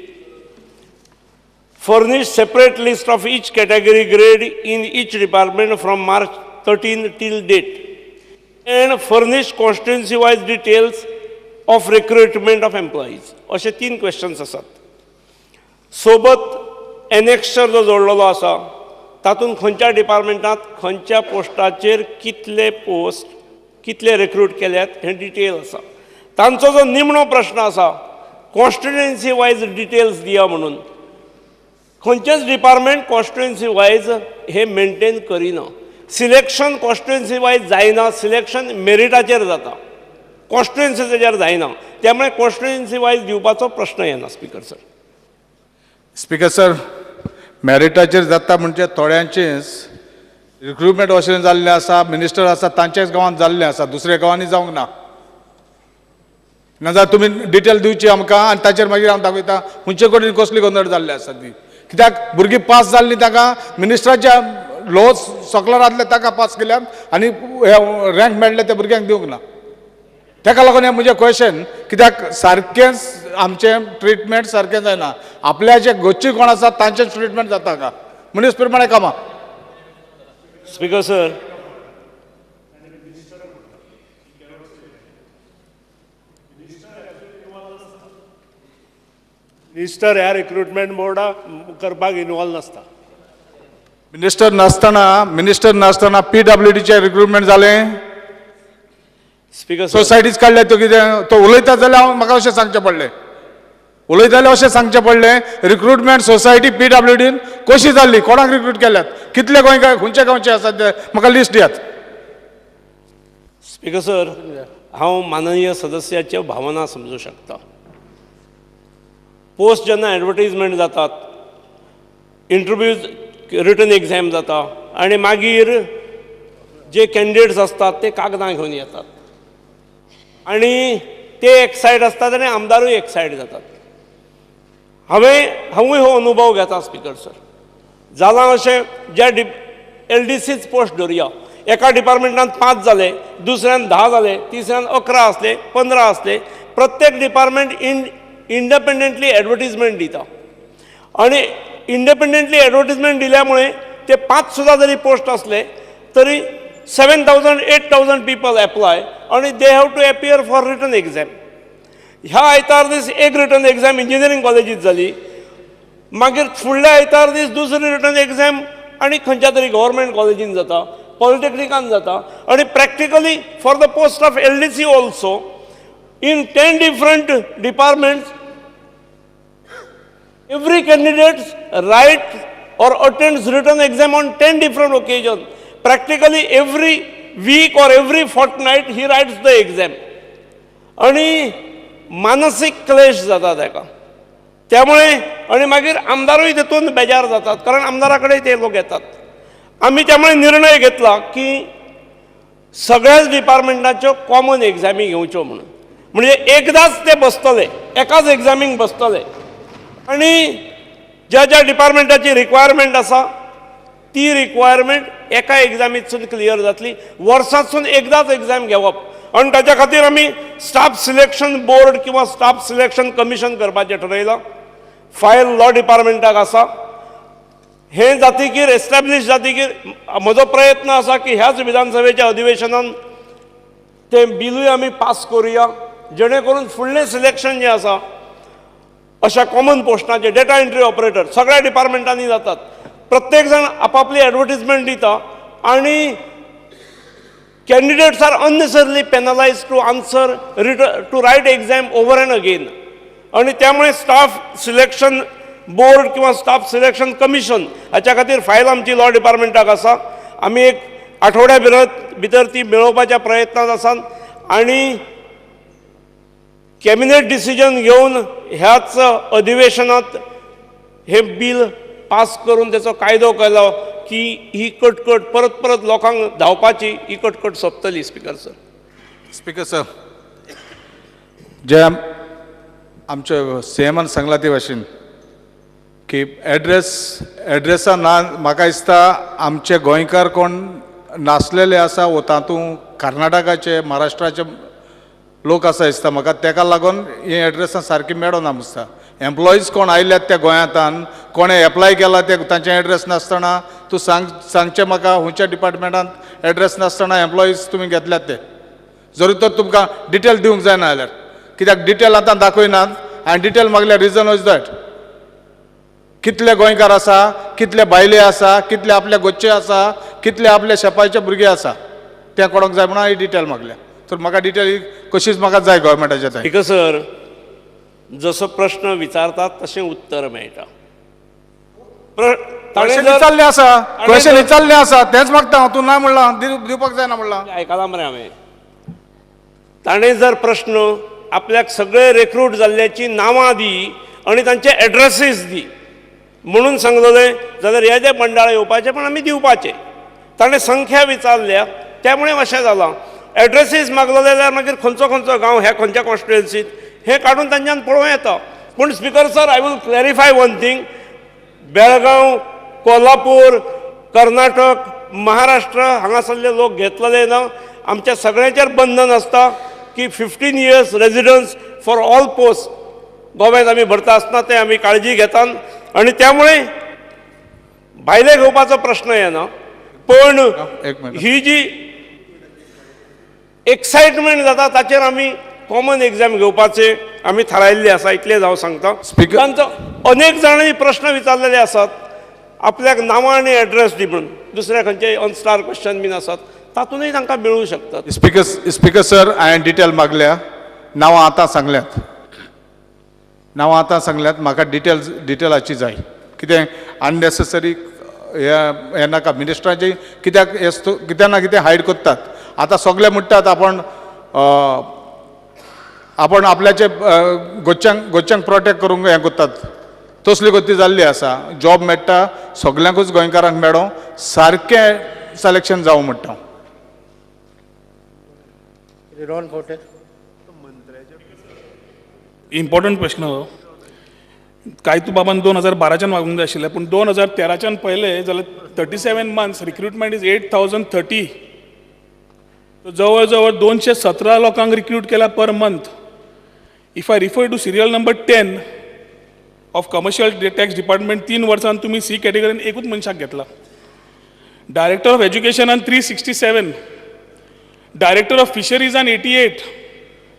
Furnish separate list of each category grade in each department from March 13 till date, and furnish constituency wise details of recruitment of employees. अशे 3 questions आसात. सोबत annexure जो जोडलेलो आसा तातूंत खंयच्या डिपार्टमेंटांत खंयच्या पोस्टाचेर कितले post कितले रिक्रूट केल्यात हें डिटेल आसा. तांचो जो निमणो प्रश्न आसा कॉन्स्टिट्युएन्सी वायज डिटेल्स दिया म्हणून, खंयचेच डिपार्टमेंट कॉन्स्टिट्युएन्सी वायज हे मेंटेन करिना. सिलेक्शन कॉन्स्टिट्युएन्सी वायज जायना, सिलेक्शन मेरिटाचेर जाता, कॉन्स्टिट्युएन्सीचेर जायना. त्यामुळे कॉन्स्टिट्युएन्सी वायज दिवपाचो प्रश्न येना. Speaker sir. Speaker sir, मेरिटाचेर जाता म्हणजे थोड्यांचेच रिक्रुटमेंट अशें जाल्लें आसा, मिनिस्टर आसा तांच्याच गांवांत जाल्लें आसा, दुसऱ्या गांवांनी जावंक ना. नाजाल्यार तुमी डिटेल दिवची आमकां आनी ताचेर मागीर हांव दाखयता खंयचे कडेन कसली गोंदळ जाल्ली आसा ती. कित्याक भुरगीं पास जाल्लीं तांकां मिनिस्टराच्या लो सकलो रातले ताका पास केल्यात आनी रँक मेळ्ळे त्या भुरग्यांक दिवंक ना. ताका लागून हें म्हजें क्वेश्चन, कित्याक सारकेंच आमचें ट्रिटमेंट सारकें जायना. आपल्या जे गोच्ची कोण आसा तांचें ट्रिटमेंट जाता हांगा मनीस प्रमाणे कामां. स्पीकर सर, मिनिस्टर ह्या रिक्रुटमेंट बोर्डा करपाक इनवॉल्व नासता. मिनिस्टर नासतना पीडब्ल्यूडीचें रिक्रुटमेंट जालें. स्पीकर सोसायटीज काडल्या त्यो कितें तो उलयता जाल्यार हांव म्हाका अशें सांगचें पडलें, उलयता जाल्यार अशें सांगचें पडलें. रिक्रुटमेंट सोसायटी पीडब्ल्यूडीन कशी जाल्ली, कोणाक रिक्रूट केल्यात, कितले गोंयकार खंयचे गांवचे आसात ते म्हाका लिस्ट दियात. स्पीकर सर, हांव माननीय सदस्याच्यो भावना समजूं शकता. पोस्ट जेन्ना एडवर्टीजमेंट जातात, इंटरव्यूज, रिटन एग्झाम जाता आनी मागीर जे कॅन्डिडेट्स आसतात ते कागदां घेवन येतात आनी ते एक्सायट आसतात आनी आमदारूय एक्सायट जातात. हांवूय हो अनुभव घेता स्पीकर सर. जालां अशें, ज्या एल डी सीच पोस्ट धरुया, एका डिपार्टमेंटान 5 जाले, दुसऱ्यान 10 जाले, तिसऱ्यान 11 आसले, 15 आसले. प्रत्येक डिपार्टमेंट इंडिपेंडंटली एडवर्टीजमेंट दिता आनी इंडिपेंडंटली एडवर्टीजमेंट दिल्या मुळे ते 5 सुद्दां जरी पोस्ट आसले तरी 7,000 8,000 people apply आनी they have to appear for written exam. ह्या आयतार दीस एक रिटन एग्झाम इंजिनियरींग कॉलेजीत जाली, मागीर फुडल्या आयतार दीस दुसरी रिटन एग्झाम आनी खंयच्या तरी गव्हर्मेंट कॉलेजीन जाता, पॉलिटेक्निकान जाता. आनी practically for the post of LDC also in 10 different departments every candidate write or attends written exam on 10 different occasions. Practically every week or every fortnight he writes the exam. आणि मानसीक क्लेश जाता ताका त्यामुळे. आणि मागीर आमदारूय तेतून बेजार जातात, कारण आमदारा कडेन ते लोक येतात. आमी त्यामुळे निर्णय घेतला की सगळ्याच डिपार्टमेंटाच्यो कॉमन एग्जामी घेवच्यो म्हणून, म्हणजे एकदाच ते बसतले, एकाच एग्जामीक बसतले आनी ज्या ज्या डिपार्टमेंटाची रिक्वायरमेंट आसा ती रिक्वायरमेंट एका एग्जामीतसून क्लियर जातली. वर्सांतसून एकदाच एग्जाम घेवप आनी ताच्या खातीर आमी स्टाफ सिलेक्शन बोर्ड किंवा स्टाफ सिलेक्शन कमिशन करपाचें ठरयलां. फायल लॉ डिपार्टमेंटाक आसा. हें जातकीर, एस्टॅब्लीश जातकीर म्हजो प्रयत्न आसा की ह्याच विधानसभेच्या अधिवेशनान तें बिलूय आमी पास करुया, जेणे करून फुडलें सिलेक्शन जें आसा अशा कॉमन पोस्टाचेर डेटा एंट्री ऑपरेटर सगळ्या डिपार्टमेंटांनी जातात. प्रत्येक जाण आपापली एडवर्टीजमेंट दिता आनी candidates are unnecessarily penalise to answer to write exam over and again. आनी त्यामुळे स्टाफ सिलेक्शन बोर्ड किंवा स्टाफ सिलेक्शन कमिशन हाच्या खातीर फायल आमची लॉ डिपार्टमेंटाक आसा. आमी एक आठवड्या भितर ती मेळोवपाच्या प्रयत्नांत आसात आनी कॅबिनेट डिसिजन घेवन ह्याच अधिवेशनांत हें बील पास करून तेचो कायदो केलो की ही कटकट परत परत लोकांक धांवपाची ही कटकट सोंपतली. Speaker sir. स्पीकर सर, जे आमच्या सीएमान सांगला ते भाशेन की एड्रेसा ना, म्हाका दिसता आमचे गोंयकार कोण नासलेले आसा वो तातूंत कर्नाटकाचे महाराष्ट्राचे लोक आसा दिसता म्हाका, तेका लागून ही एड्रेसां सारकी मेळना दिसता. एम्प्लॉईज कोण आयल्यात त्या गोंयांतान, कोणें एप्लाय केला ते तांचे एड्रेस नासतना तूं सांगचें म्हाका खंयच्या डिपार्टमेंटांत एड्रेस नासतना एम्प्लॉईज तुमी घेतल्यात ते. जरी तर तुमकां डिटेल दिवंक जायना जाल्यार, कित्याक डिटेल आतां दाखयनात आनी डिटेल मागल्यार रिजन वॉज that कितले गोंयकार आसा, कितले बायले आसा, कितले आपले गोच्चे आसा, कितले आपले शेपायचे भुरगे आसा, तें कोणाक जाय म्हणून हांवें डिटेल मागल्या. तर म्हाका डिटेल कशीच म्हाका जाय गव्हर्मेंटाचे. स्पीकर सर, जसो प्रश्न विचारतात तशें उत्तर मेळटा. क्वेश्चन विचारलें आसा, क्वेश्चन विचारलें आसा, तेंच मागता हांव, तूं ना म्हणलां दिवपाक जायना म्हणलां. आयकलां मरे हांवें. ताणें जर प्रश्न आपल्याक सगळे रिक्रूट जाल्ल्याची नांवां दी आनी तांचे एड्रेसीस दी म्हणून सांगलेलें जाल्यार हे जे बंडाळ येवपाचे पण आमी दिवपाचे. ताणें संख्या विचारल्या त्यामुळे अशें जालां. एड्रेसीस मागलेले जाल्यार मागीर खंयचो खंयचो गांव ह्या खंयच्या कॉन्स्टिट्युएन्सीत हें काडून तांच्यान पळोवं येता. पूण speaker sir, I will clarify one thing. Belgaum, Kolhapur, Karnataka, Maharashtra हांगासरले लोक घेतलेले ना. आमच्या सगळ्यांचेर बंधन आसता की 15 years residence for all post गोव्यात आमी भरता आसतना ते आमी काळजी घेतात आनी त्यामुळे भायले घेवपाचो प्रश्न येना. पण ही जी एक्सायटमेंट जाता ताचेर आमी कॉमन एग्जाम घेवपाचे आमी थारायल्ले आसा, इतलेंच हांव सांगता. तांचो अनेक जाणांनी प्रश्न विचारलेले आसात, आपल्याक नांवां आनी एड्रेस दी म्हणून, दुसऱ्या खंयचे अनस्टार क्वेश्चन बीन आसात तातूंतय तांकां मेळूं शकतात. स्पीकर सर, हांवें डिटेल मागल्या, नांवां आतां सांगल्यात, नांवां आतां सांगल्यात, म्हाका डिटेलाची जाय. कितें अननेसेसरी हें नाका. मिनिस्टरांचे कित्याक कित्या ना कितें हायड करतात. आतां सगळे म्हणटात आपण आपण आपल्याचे गोच्यांक प्रोटेक्ट करूंक हें करतात. तसली गती जाल्ली आसा. जॉब मेळटा सगल्यांकूच गोंयकारांक मेळों, सारकें सिलेक्शन जावं म्हणटा. इम्पॉर्टंट प्रश्न हो. कायतू बाबान 2012च्यान मागूंक जाय आशिल्लें, पूण 2013च्यान पळयलें जाल्यार 37 months recruitment is 8,030. जवळ जवळ 217 लोकांक रिक्रूट केला per month. If I refer to serial number 10 of commercial tax department, 3 वर्सांत तुमी सी कॅटेगरीन एकूच मनशाक घेतला. डायरेक्टर ऑफ एज्युकेशनान 367, डायरेक्टर ऑफ फिशरीजान 88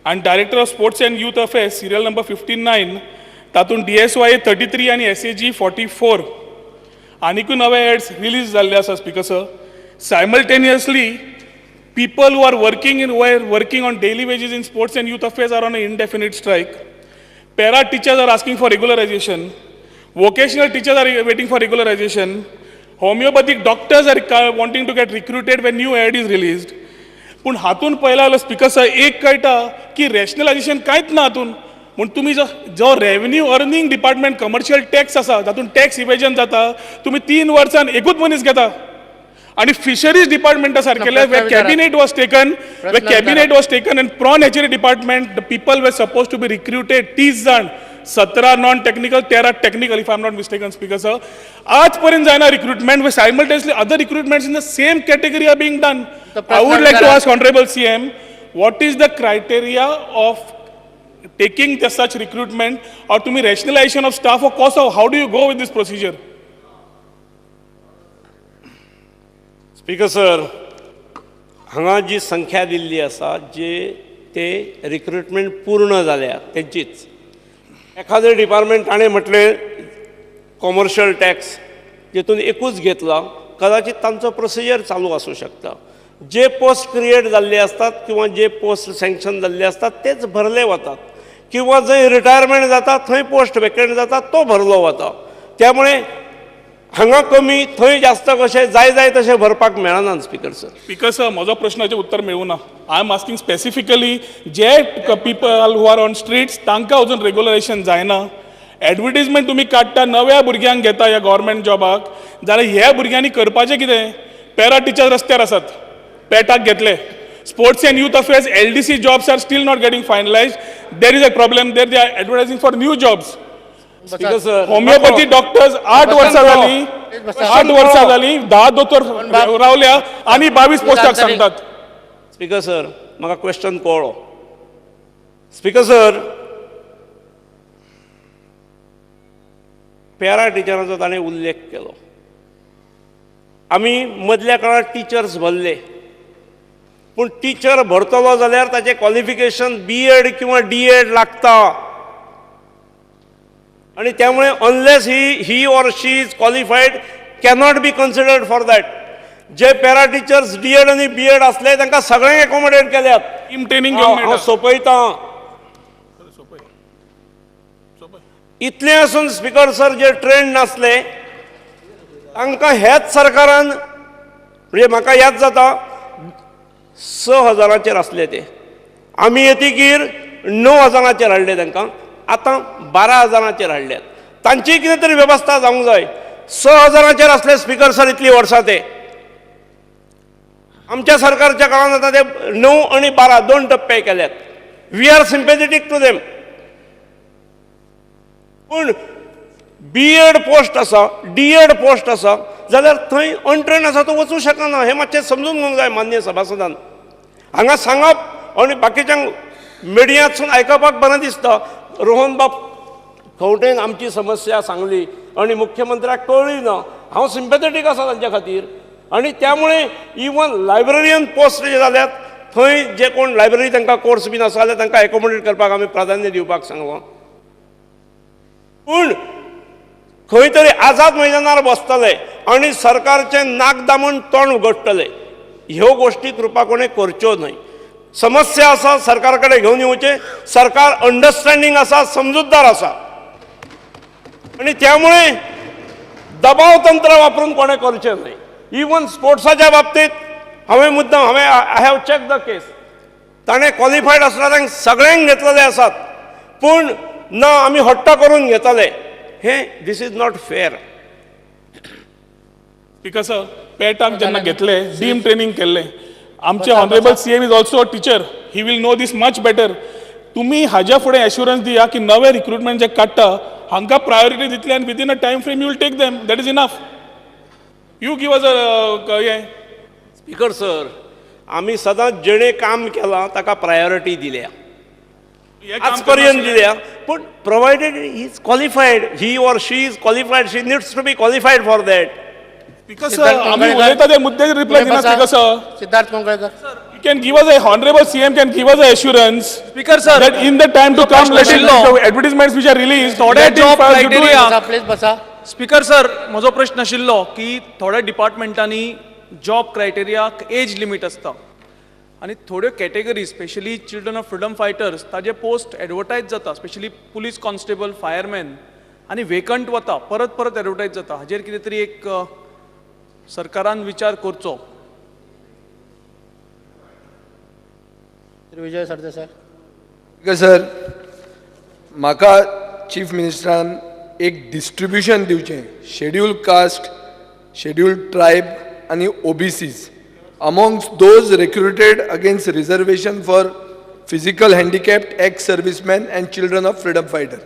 आनी director of sports and youth affairs serial number 59, तातूंत DSYA 33 आनी SAG 44. आनिकूय नवे एड्स रिलीज जाल्ले आसा speaker sir. Simultaneously people who are working on daily wages in sports and youth affairs are on an indefinite strike. Para teachers are asking for regularization. Vocational teachers are waiting for regularization. Homeopathic doctors are wanting to get recruited when new ad is released. पूण हातून पळयला जाल्यार speaker sir एक कळटा की rationalisation कांयच ना हातून. म्हूण तुमी जो revenue earning department commercial tax आसा तातूंत टॅक्स इवेजन जाता, तुमी 3 वर्सांत एकूच मनीस घेता. आणि fisheries डिपार्टमेंटा सारकेले where cabinet was taken, where cabinet was taken and prawn hatchery department the people were suppose to be recruited 30 जाण, 17 non technical, 13 technical, if I am not mistaken speaker sir. आज पर्यंत जायना recruitment. Where simultaneously other recruitments in the same category are being done. I would like to ask honourable CM, what is the criteria of taking the such recruitment or तुम्ही rationalisation of staff or cost of how do you go with this procedure? Speaker sir, हांगा जी संख्या दिल्ली आसा जे ते recruitment पूर्ण जाल्या तेंचीच. एखादें department ताणें म्हटलें कॉमर्शियल टॅक्स जेतून एकूच घेतला, कदाचित तांचो प्रोसिजर चालू आसूं शकता. जे पोस्ट क्रिएट जाल्ले आसतात किंवा जे पोस्ट सँक्शन जाल्ले आसतात तेच भरले वतात, किंवा जंय रिटायरमेंट जाता थंय पोस्ट वेकंट जाता तो भरलो वता. त्यामुळे हांगा कमी थंय जास्त कशें जाय जाय तशें भरपाक मेळना स्पीकर सर. स्पीकर सर, म्हजो प्रश्नाचें उत्तर मेळूं ना. I am asking specifically J people who are on streets तांकां अजून रेगुलरायझेशन जायना. एडवर्टीजमेंट तुमी काडटा, नव्या भुरग्यांक घेता ह्या गव्हर्मेंट जॉबाक, जाल्यार ह्या भुरग्यांनी करपाचें कितें? पॅरा टिचर रस्त्यार आसात, पेटाक घेतले. Sports and youth affairs LDC jobs are still not getting finalised. There is a problem there, they are advertising for new jobs. Homeopathy doctors 8 वर्सां जाली, 8 वर्सां जाली, 10 दोतोर रावल्या आनी 22 पोस्टाक सांगतात. स्पीकर सर, म्हाका क्वेश्चन कळ्ळो. स्पीकर सर, पॅरा टिचरांचो ताणें उल्लेख केलो. आमी मदल्या काळार टिचर्स भरले, पूण टिचर भरतलो जाल्यार ताचें क्वॉलिफिकेशन BEd किंवा DEd लागता आनी त्यामुळे unless he or she is qualified cannot be considered for that. J para teachers DEd आनी BEd आसले तांकां सगळ्यांक एकोमोडेट केल्यात. ट्रेनिंग घेवंक हांव सोंपयतां. इतलें आसून स्पीकर सर, जे ट्रेंड नासले तांकां ह्याच सरकारान, म्हणजे म्हाका याद जाता 6,000 आसले ते, आमी येतकीर 9,000 हाडले तांकां, आतां 12,000 हाडल्यात. तांची कितें तरी वेवस्था जावंक जाय. 6,000 आसले स्पीकर सर इतलीं वर्सां ते, आमच्या सरकारच्या काळान आतां ते 9 आनी 12 2 टप्पे केल्यात. We are sympathetic to them. पूण बी एड पोस्ट आसा, डीएड पोस्ट आसा, जाल्यार थंय अनट्रेन आसा तो वचूं शकना. हें मातशें समजून घेवंक जाय मान्य सभासदान. हांगा सांगप आनी बाकीच्यांक मिडियांतसून आयकपाक बरें दिसता. रोहन बाब खंवटेन आमची समस्या सांगली आनी मुख्यमंत्र्याक कळ्ळी ना. हांव सिम्पॅथेटीक आसा तांच्या खातीर. आनी त्यामुळे इवन लायब्ररियन पोस्ट जे जाल्यात थंय जे कोण लायब्ररी तांकां कोर्स बीन आसा जाल्यार तांकां एकोमोडेट करपाक आमी प्राधान्य दिवपाक सांगलां. पूण खंय तरी आझाद मैदानार बसतले आनी सरकारचें नाक दामून तोंड उगडटले, ह्यो गोश्टी कृपा कोणें करच्यो न्हय. समस्या आसा, सरकार कडेन घेवन येवचें. सरकार अंडरस्टँडींग आसा, समजूतदार आसा आनी त्यामुळे दबाव तंत्र वापरून कोणें करचें न्हय. इवन स्पोर्ट्साच्या बाबतींत हांवें मुद्दाम हांवें I have check the case. ताणें क्वॉलिफायड आसलेल्यांक सगळ्यांक घेतलेले आसात, पूण ना आमी हट्ट करून घेतले. हें this is not fair. Speaker sir, पेटाक जेन्ना घेतले, डीम ट्रेनिंग केल्लें, आमचे honourable CM is also a teacher, he will know this much better. तुमी हाज्या फुडें एश्युरन्स दिया की नवे रिक्रुटमेंट जे काडटा हांकां प्रायोरिटी दितले आनी within a time frame you will take them. That is enough. You give us a हें. स्पीकर सर, आमी सदांच जेणें काम केलां ताका प्रायोरिटी दिल्या, आज पर्यंत दिल्या. पूण provided he is qualified, he or she is qualified, she needs to be qualified for that. Speaker sir, आमी उलयता त्या मुद्द्याचेर रिप्लाय दिना. Speaker sir, Siddharth Kankonkar, you can give us a honourable CM can give us a assurance. Speaker sir, that in the time to come, let it the advertisements which are released, थोडे job criteria. Please बसा. Speaker sir, म्हजो प्रश्न आशिल्लो की थोड्या डिपार्टमेंटांनी job क्रायटेरियाक as limit आसता आनी थोड्यो category, specially children of freedom fighters, ताजे पोस्ट एडवर्टायज जाता, स्पेशली पुलीस कॉन्स्टेबल, फायरमॅन, आनी वेकंट वता, परत परत एडवर्टायज जाता. हाजेर कितें तरी एक सरकारान विचार करचो. विजय सरदेसाय. सर, म्हाका चीफ मिनिस्टरान एक डिस्ट्रिब्युशन दिवचें, शेड्यूल कास्ट, शेड्यूल ट्रायब आनी OBCs amongst those recruited against reservation for physical handicapped, ex-servicemen and children of freedom fighter.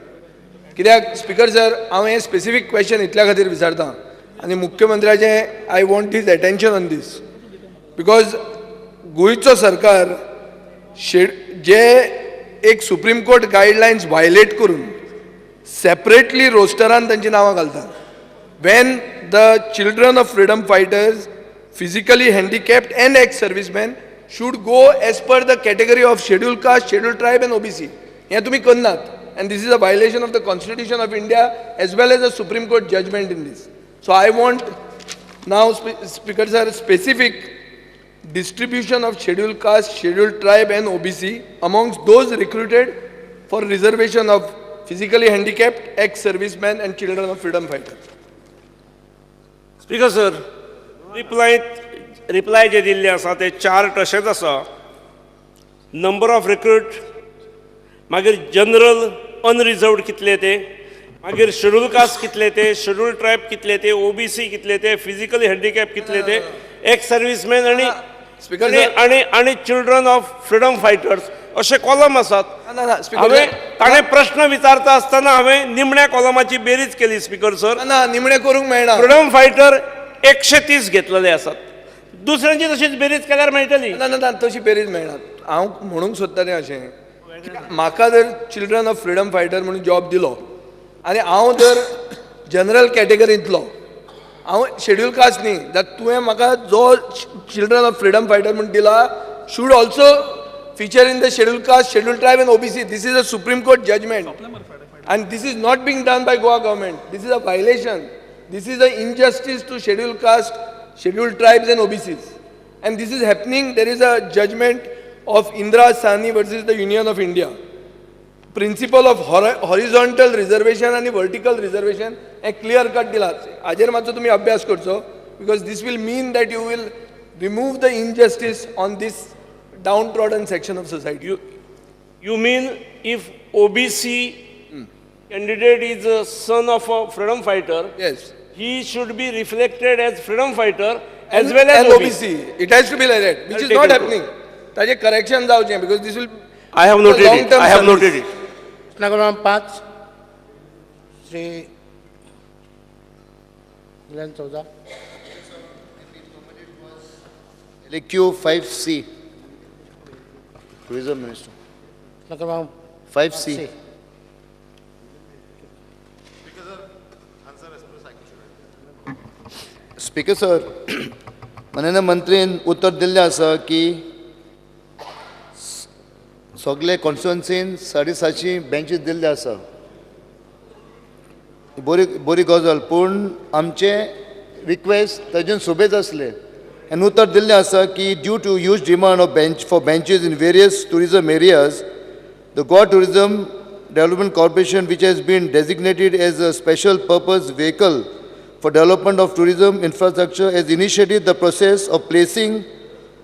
कित्याक स्पीकर सर, हांव हें स्पेसिफीक क्वेश्चन इतल्या खातीर विचारता आनी मुख्यमंत्र्याचें I want his attention on this, because गोंयचो सरकार जे एक सुप्रीम कोर्ट गायडलायन्स वायलेट करून सेपरेटली रोस्टरान तांची नांवां घालतात. When the children of freedom fighters, physically handicapped and ex-servicemen should go as per the category of scheduled caste, scheduled tribe and OBC. हें तुमी करनात, and this is a violation of the Constitution of India as well as a Supreme Court judgment in this. So I want now, Speaker sir, specific distribution of scheduled caste, scheduled tribe and OBC amongst those recruited for reservation of physically handicapped, ex-servicemen and children of freedom fighters. Speaker sir, reply जे दिल्ले आसा ते chart अशेंच आसा. Number of recruit, मागीर general unreserved कितले ते, मागीर schedule caste कितले ते, शेड्यूल ट्रायब कितले ते, ओबीसी कितले ते, फिजिकली हँडिकॅप कितले ते, एक्स सर्विसमॅन आनी आनी आनी चिल्ड्रन ऑफ फ्रिडम फायटर्स अशे कॉलम आसात. हांवें ताणें प्रश्न विचारता आसतना हांवें निमण्या कॉलमाची बेरीज केली. स्पीकर सर, ना निमणें करूंक मेळना. फ्रिडम फायटर 130 घेतलेले आसात, दुसऱ्यांची तशीच बेरीज केल्यार मेळटली. ना ना, तशी बेरीज मेळना. हांव म्हणूंक सोदता तें अशें, म्हाका जर चिल्ड्रन ऑफ फ्रिडम फायटर म्हणून जॉब दिलो आनी हांव जर जनरल कॅटेगरींतलो, हांव शेड्यूल कास्ट न्ही, जाल्यार तुवें म्हाका जो चिल्ड्रन ऑफ फ्रिडम फायटर म्हूण दिला should also feature in the schedule caste, schedule tribe and OBC. This is a Supreme Court judgment and this is not being done by Goa government. This is a violation. This is an injustice to scheduled caste, scheduled tribes and OBCs. And this is happening. There is a judgment of Indira Sahni versus the Union of India. Principle of horizontal reservation and vertical reservation, a clear cut dila. Ajer matso tumi abhyas karcho, because this will mean that you will remove the injustice on this downtrodden section of society. You mean if OBC candidate is a son of a freedom fighter, yes, he should be reflected as freedom fighter as well as OBC. It has to be like that, which is not happening. Taje correction जावचें, because this will. I have noted it. I have noted it. प्रश्न क्रमांक 5, Shri Glenn Souza. LAQ 5C. Tourism Minister. 5C. Speaker sir, माननीय मंत्रीन उत्तर दिल्लें आसा की सगळे कॉन्स्टिट्युएन्सीन 750 benches दिल्ले आसा. बरी बरी गजाल, पूण आमचे रिक्वेस्ट ताजेन सुबेज आसले आनी उत्तर दिल्लें आसा की due to huge demand of bench for benches in various tourism areas, the Goa Tourism Development Corporation, which has been designated as a special purpose vehicle for development of tourism infrastructure, has initiated the process of placing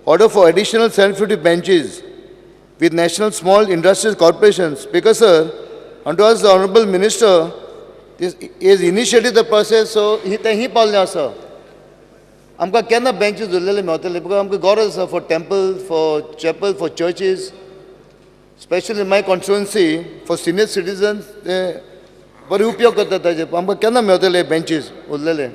order for additional 750 benches with National Small Industries Corporation. Speaker sir, unto us the Honorable Minister this has initiated the process, so he पावले आसा. आमकां केन्ना benches उरलेले मेवतले? Because आमकां गरज आसा for temple, for chapel, for churches, specially in my constituency for senior citizens. ते बरे उपयोग करता ताजे. आमकां केन्ना मेवतले बेंचीस उरलेले?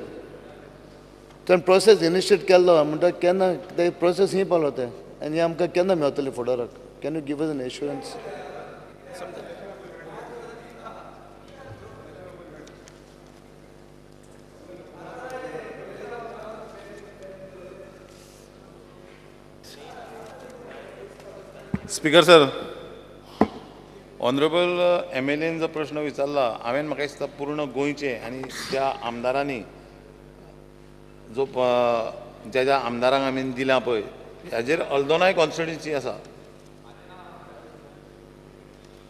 ताणें प्रोसेस इनिशिएट केल्लो म्हणटा केन्ना ते प्रोसेस ही पावलो ते आनी आमकां केन्ना मेवतले फुडाराक? Can you give us an assurance? Speaker sir, honourable M L N जो प्रश्न विचारला हांवें, म्हाका दिसता पूर्ण गोंयचे आनी ज्या आमदारांनी जो ज्या ज्या आमदारांक आमी दिला पळय हाजेर अल्दोनाय कॉन्स्टिट्युएन्सी आसा.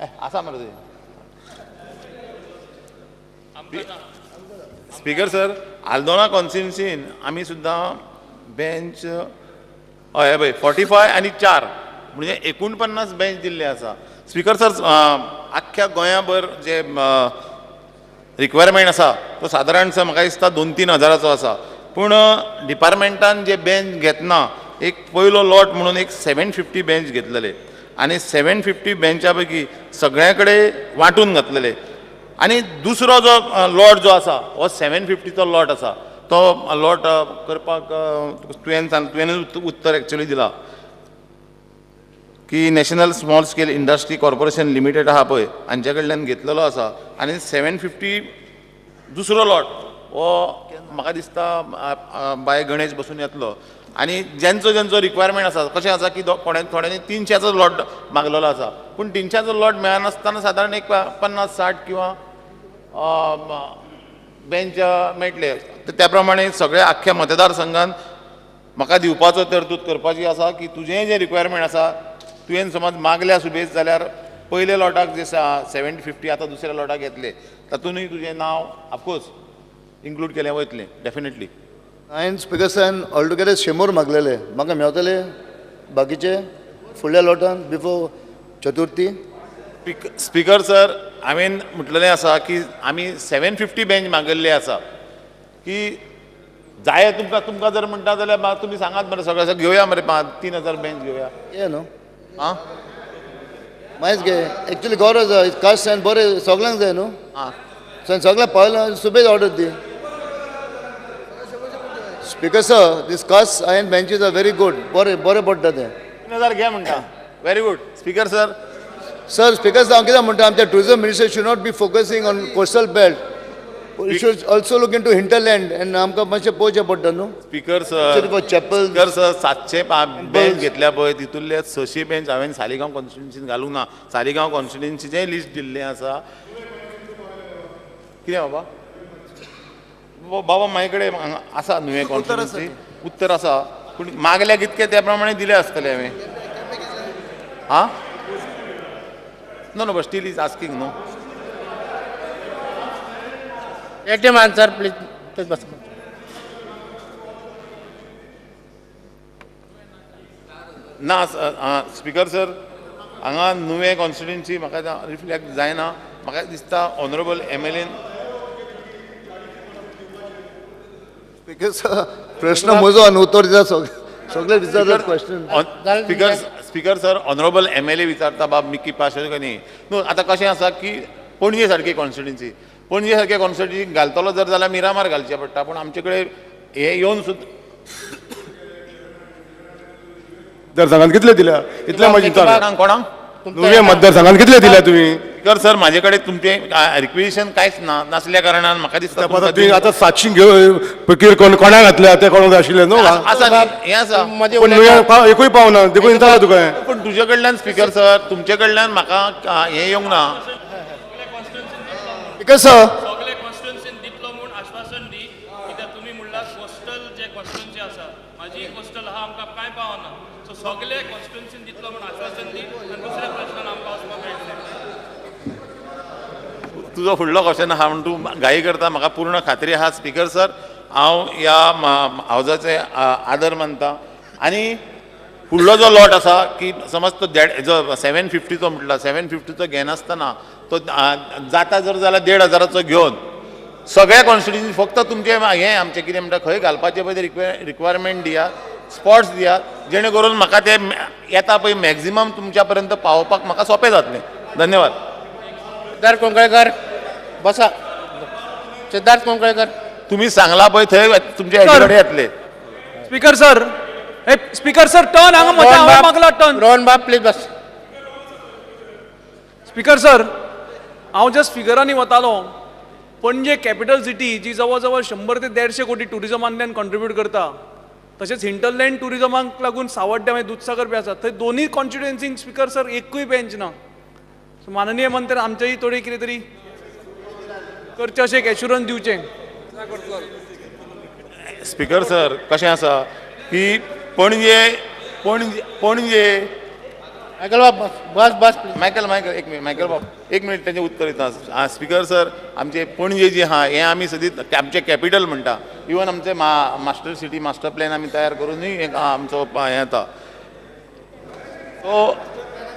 आसा मरे ते. स्पीकर सर, आल्दोना कॉन्स्टिट्युएन्सीन आमी सुद्दां बेंच हय पळय 45 आनी 4 म्हणजे 49 बेंच दिल्ले आसा. स्पीकर सर, आख्ख्या गोंयाभर जे रिक्वायरमेंट आसा तो सादारणसो म्हाका दिसता 2-3 हजाराचो आसा, पूण डिपार्टमेंटान जे बेंच घेतना एक पयलो लॉट म्हणून एक 750 बेंच घेतलेले आनी 750 बेंचा पैकी सगळ्या कडेन वांटून घातलेले आनी दुसरो जो लॉट जो आसा हो 750चो लॉट आसा, तो लॉट करपाक तुवें उत्तर एक्चुअली दिला की national small scale industry corporation limited आहा पळय हांचे कडल्यान घेतलेलो आसा आनी 750 दुसरो लॉट हो म्हाका दिसता बाय गणेश बसून येतलो आनी ज्यांचो ज्यांचो रिक्वायरमेंट आसा कशें आसा की थोड्यांनी 300चो लॉट मागलेलो आसा, पूण 300चो लॉट मेळनासतना सादारण एक 50-60 किंवा बेंच मेळटले. त्या प्रमाणे सगळ्या आख्ख्या मतदारसंघान म्हाका दिवपाचो तरतूद करपाची आसा की तुजें जें रिक्वायरमेंट आसा तुवें समज मागल्या सुबेज जाल्यार पयल्या लॉटाक जे 750 आतां दुसऱ्या लॉटाक येतले तातूंतय तुजें नांव ऑफकोर्स इन्क्लूड केलें वयतलें डेफिनेटली. हांवें स्पिकर सरान ऑल टुगेदर 100 मागलेले, म्हाका मेवतले बाकीचे फुडल्या लॉटान बिफोर चतुर्थी? स्पिकर सर, हांवें म्हटलेलें आसा की आमी 750 बेंच मागयल्ले आसा की जाय तुमकां, तुमकां जर म्हणटा जाल्यार तुमी सांगात मरे सगळें घेवया मरे 3000 बेंच घेवया. ये न्हू आं मागीर घे, एक्चुली गरज आसा कास्ट आनी बरें सगळ्यांक जाय न्हू. आं सगळ्यांक पावयलां सुबेज order the. Speaker sir, this cast iron benches are very good. बरें बरें पडटा तें. 3000 घे म्हणटा. Very good speaker sir. Sir, speaker sir, हांव कितें म्हणटा, आमच्या tourism minister should not be focusing on coastal belt, you should also look into hinterland and आमकां मातशें पळोवचें पडटा न्हू. Speaker sir, chapel speaker sir, 700 bench घेतल्या पळय तितूंतले 600 बेंच हांवें सालिगांव कॉन्स्टिट्युएन्सीन घालूंक ना. सालिगांव कॉन्स्टिट्युएन्सीचें लिस्ट दिल्लें आसा. कितें बाबा बाबा म्हाजे कडेन आसा नुवें कॉन्स्टिट्युएन्सी उत्तर आसा, पूण मागल्या कितके त्या प्रमाणे दिले आसतले हांवें. आं no no, but still is asking no. Let him answer please. बस ना स्पीकर सर, हांगा नुवें कॉन्स्टिट्युएन्सी म्हाका रिफ्लेक्ट जायना. म्हाका दिसता honourable M L N. Speaker sir, प्रश्न म्हजो आनी उत्तर दिता सगळे विचारतात question. Speaker sir, honourable M L A विचारता बाब मिकी पास न्ही न्हू. आतां कशें आसा की पणजे सारकी कॉन्स्टिट्युएन्सी, पणजे सारके कॉन्स्टिट्युएन्सीक घालतलो जर जाल्यार मिरामार घालचें पडटा, पूण आमचे कडेन हे येवन सुद्दां मतदारसंघात कितले दिल्या इतले म्हजी कोणाक नुवें मतदारसंघात कितले दिल्या तुमी? स्पिकर सर, म्हाजे कडेन तुमचें रिक्वेशन कांयच ना नासल्या कारणान म्हाका दिसता आतां 700 घेवन फकीर कोणाक घातल्या ते कोणाक आशिल्ले न्हू आसा हें आसा, पूण नुवें एकूय पावना देखून विचारला तुका. पूण तुजे कडल्यान स्पिकर सर, तुमचे कडल्यान म्हाका हें येवंक ना. स्पिकर सर, सगळे कॉन्स्टिट्युएन्सीन दितलो म्हूण आश्वासन दी, कित्याक तुमी म्हणलां कोस्टल जे कॉन्स्टिट्युएन्सी आसा, म्हाजी कोस्टल आहा, आमकां कांय पावना. सो सगळे कॉन्स्टिट्युएन्सीन दितलो म्हूण आश्वासन दी आनी दुसऱ्या प्रश्नान आमकां वचपाक मेळटलें. तुजो फुडलो क्वेश्चन आहा म्हूण तूं घाई करता, म्हाका पूर्ण खात्री आहा. स्पिकर सर, हांव ह्या हावजाचे आदर मानता आनी फुडलो जो लॉट आसा की समज तो जो 750चो म्हटला, 750चो घेनासतना तो जाता जर जाल्यार 1500चो घेवन सगळ्या कॉन्स्टिट्युएन्सी फक्त तुमचें हें आमचें कितें म्हणटा खंय घालपाचें पळय ते रिक्वायरमेंट दिया, स्पॉट्स दिया, जेणे करून म्हाका ते येता पळय मॅक्झिमम तुमच्या पर्यंत पावोवपाक म्हाका सोंपें जातलें. धन्यवाद. सिद्धार्थ कोंकळेकर बसा. सिद्धार्थ कोंकळेकर, तुमी सांगला पळय थंय तुमचे कडेन येतले. स्पिकर सर, हे स्पिकर सर टर्न हांगा म्हज्या हांवें मागला टर्न. रोहन बाब प्लीज बस. स्पिकर सर, हांव जस्ट फिगरांनी वतालो. पणजे कॅपिटल सिटी जी जवळ जवळ 100 ते 150 कोटी ट्युरिजमांतल्यान कॉन्ट्रिब्यूट करता, तशेंच हिंटरलँड ट्युरिजमाक लागून सावड्ड्या मागीर दुदसागर बी आसा, थंय दोनूय कॉन्स्टिट्युएन्सींक स्पिकर सर एकूय बेंच ना. सो माननीय मंत्री आमचेय थोडी कितें तरी करचें अशें एक एश्युरन्स दिवचें. स्पिकर सर, कशें आसा की पणजे पणजे पणजे मायकल बाब बस बस मायकल मायकल एक मिनिट, मायकल बाब एक मिनिट, तेंचें उत्तर दिता. स्पिकर सर, आमचे पणजे जी आहा हें आमी सदींच आमचें कॅपिटल म्हणटा, इवन आमचें मास्टर सिटी मास्टर प्लॅन आमी तयार करुनूय आमचो हें येता. सो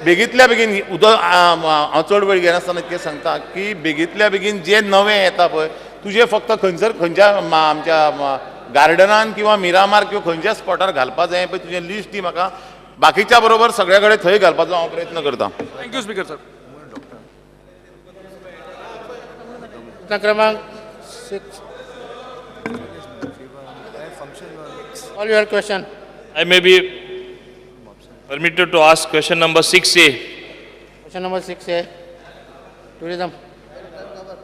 बेगींतल्या बेगीन उदक हांव चड वेळ घेनासतना इतकें सांगता की बेगींतल्या बेगीन जे नवें येता पळय तुजें फक्त खंयसर खंयच्या आमच्या गार्डनान किंवा मिरामार किंवा खंयच्या स्पॉटार घालपा जाय पळय तुजें लिस्ट दी म्हाका, बाकीच्या बरोबर सगळ्या कडेन थंय घालपाचो हांव प्रयत्न करता. Thank you speaker sir. प्रश्न क्रमांक 6. All your question. I may be permitted to ask question number 6A. Question number 6A. Tourism.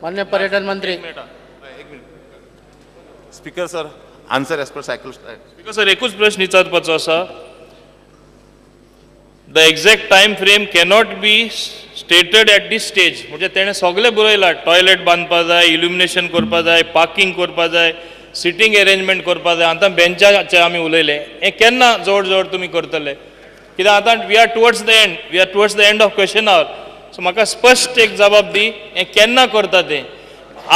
माननीय पर्यटन मंत्री. Speaker sir, answer as per cycle. Speaker sir, एकूच प्रश्न विचारपाचो आसा. The exact time frame cannot be stated at this stage. म्हणजे तेणें सगळें बरयलां, टॉयलेट बांदपा जाय, इल्युमिनेशन करपा जाय, पार्किंग करपा जाय, सिटींग अरेंजमेंट करपा जाय. आतां बेंचाचे आमी उलयले, हें केन्ना जवळ जवळ तुमी करतले? कित्याक आतां we are towards the end, we are towards the end of question hour. So म्हाका स्पश्ट एक जबाब दी, हें केन्ना करता तें?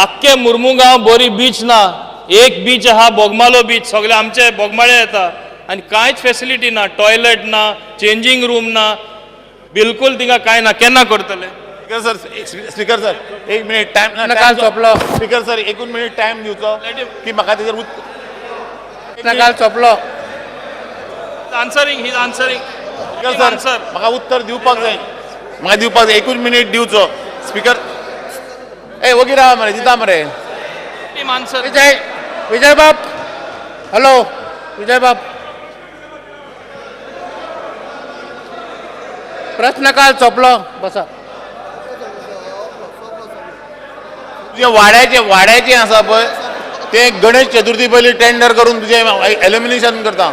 आख्खे मुर्मुगांव बरी बीच ना, एक बीच आहा बोगमालो बीच, सगळे आमचे बोगमाळे येता आनी कांयच फेसिलिटी ना, टॉयलेट ना, चेंजींग रूम ना, बिलकुल तिंगा कांय ना. केन्ना करतले? स्पिकर सर, स्पिकर सर एक मिनिट टायम काल सोंपलो. स्पिकर सर एकूण मिनिट टायम दिवचो की म्हाका तेजेर काल सोंपलो. Answering, he is answering. Speaker sir, म्हाका उत्तर दिवपाक जाय, म्हाका दिवपाक जाय, एकूच मिनिट दिवचो. स्पिकर ए वगी रावा मरे, दिता मरे. विजय, विजय बाब, हॅलो विजय बाब, प्रश्न काल सोंपलो. बसा. तुजें वाड्याचें वाड्याचें आसा पळय तें गणेश चतुर्थी पयलीं टेंडर करून तुजें एलिमिनेशन करता.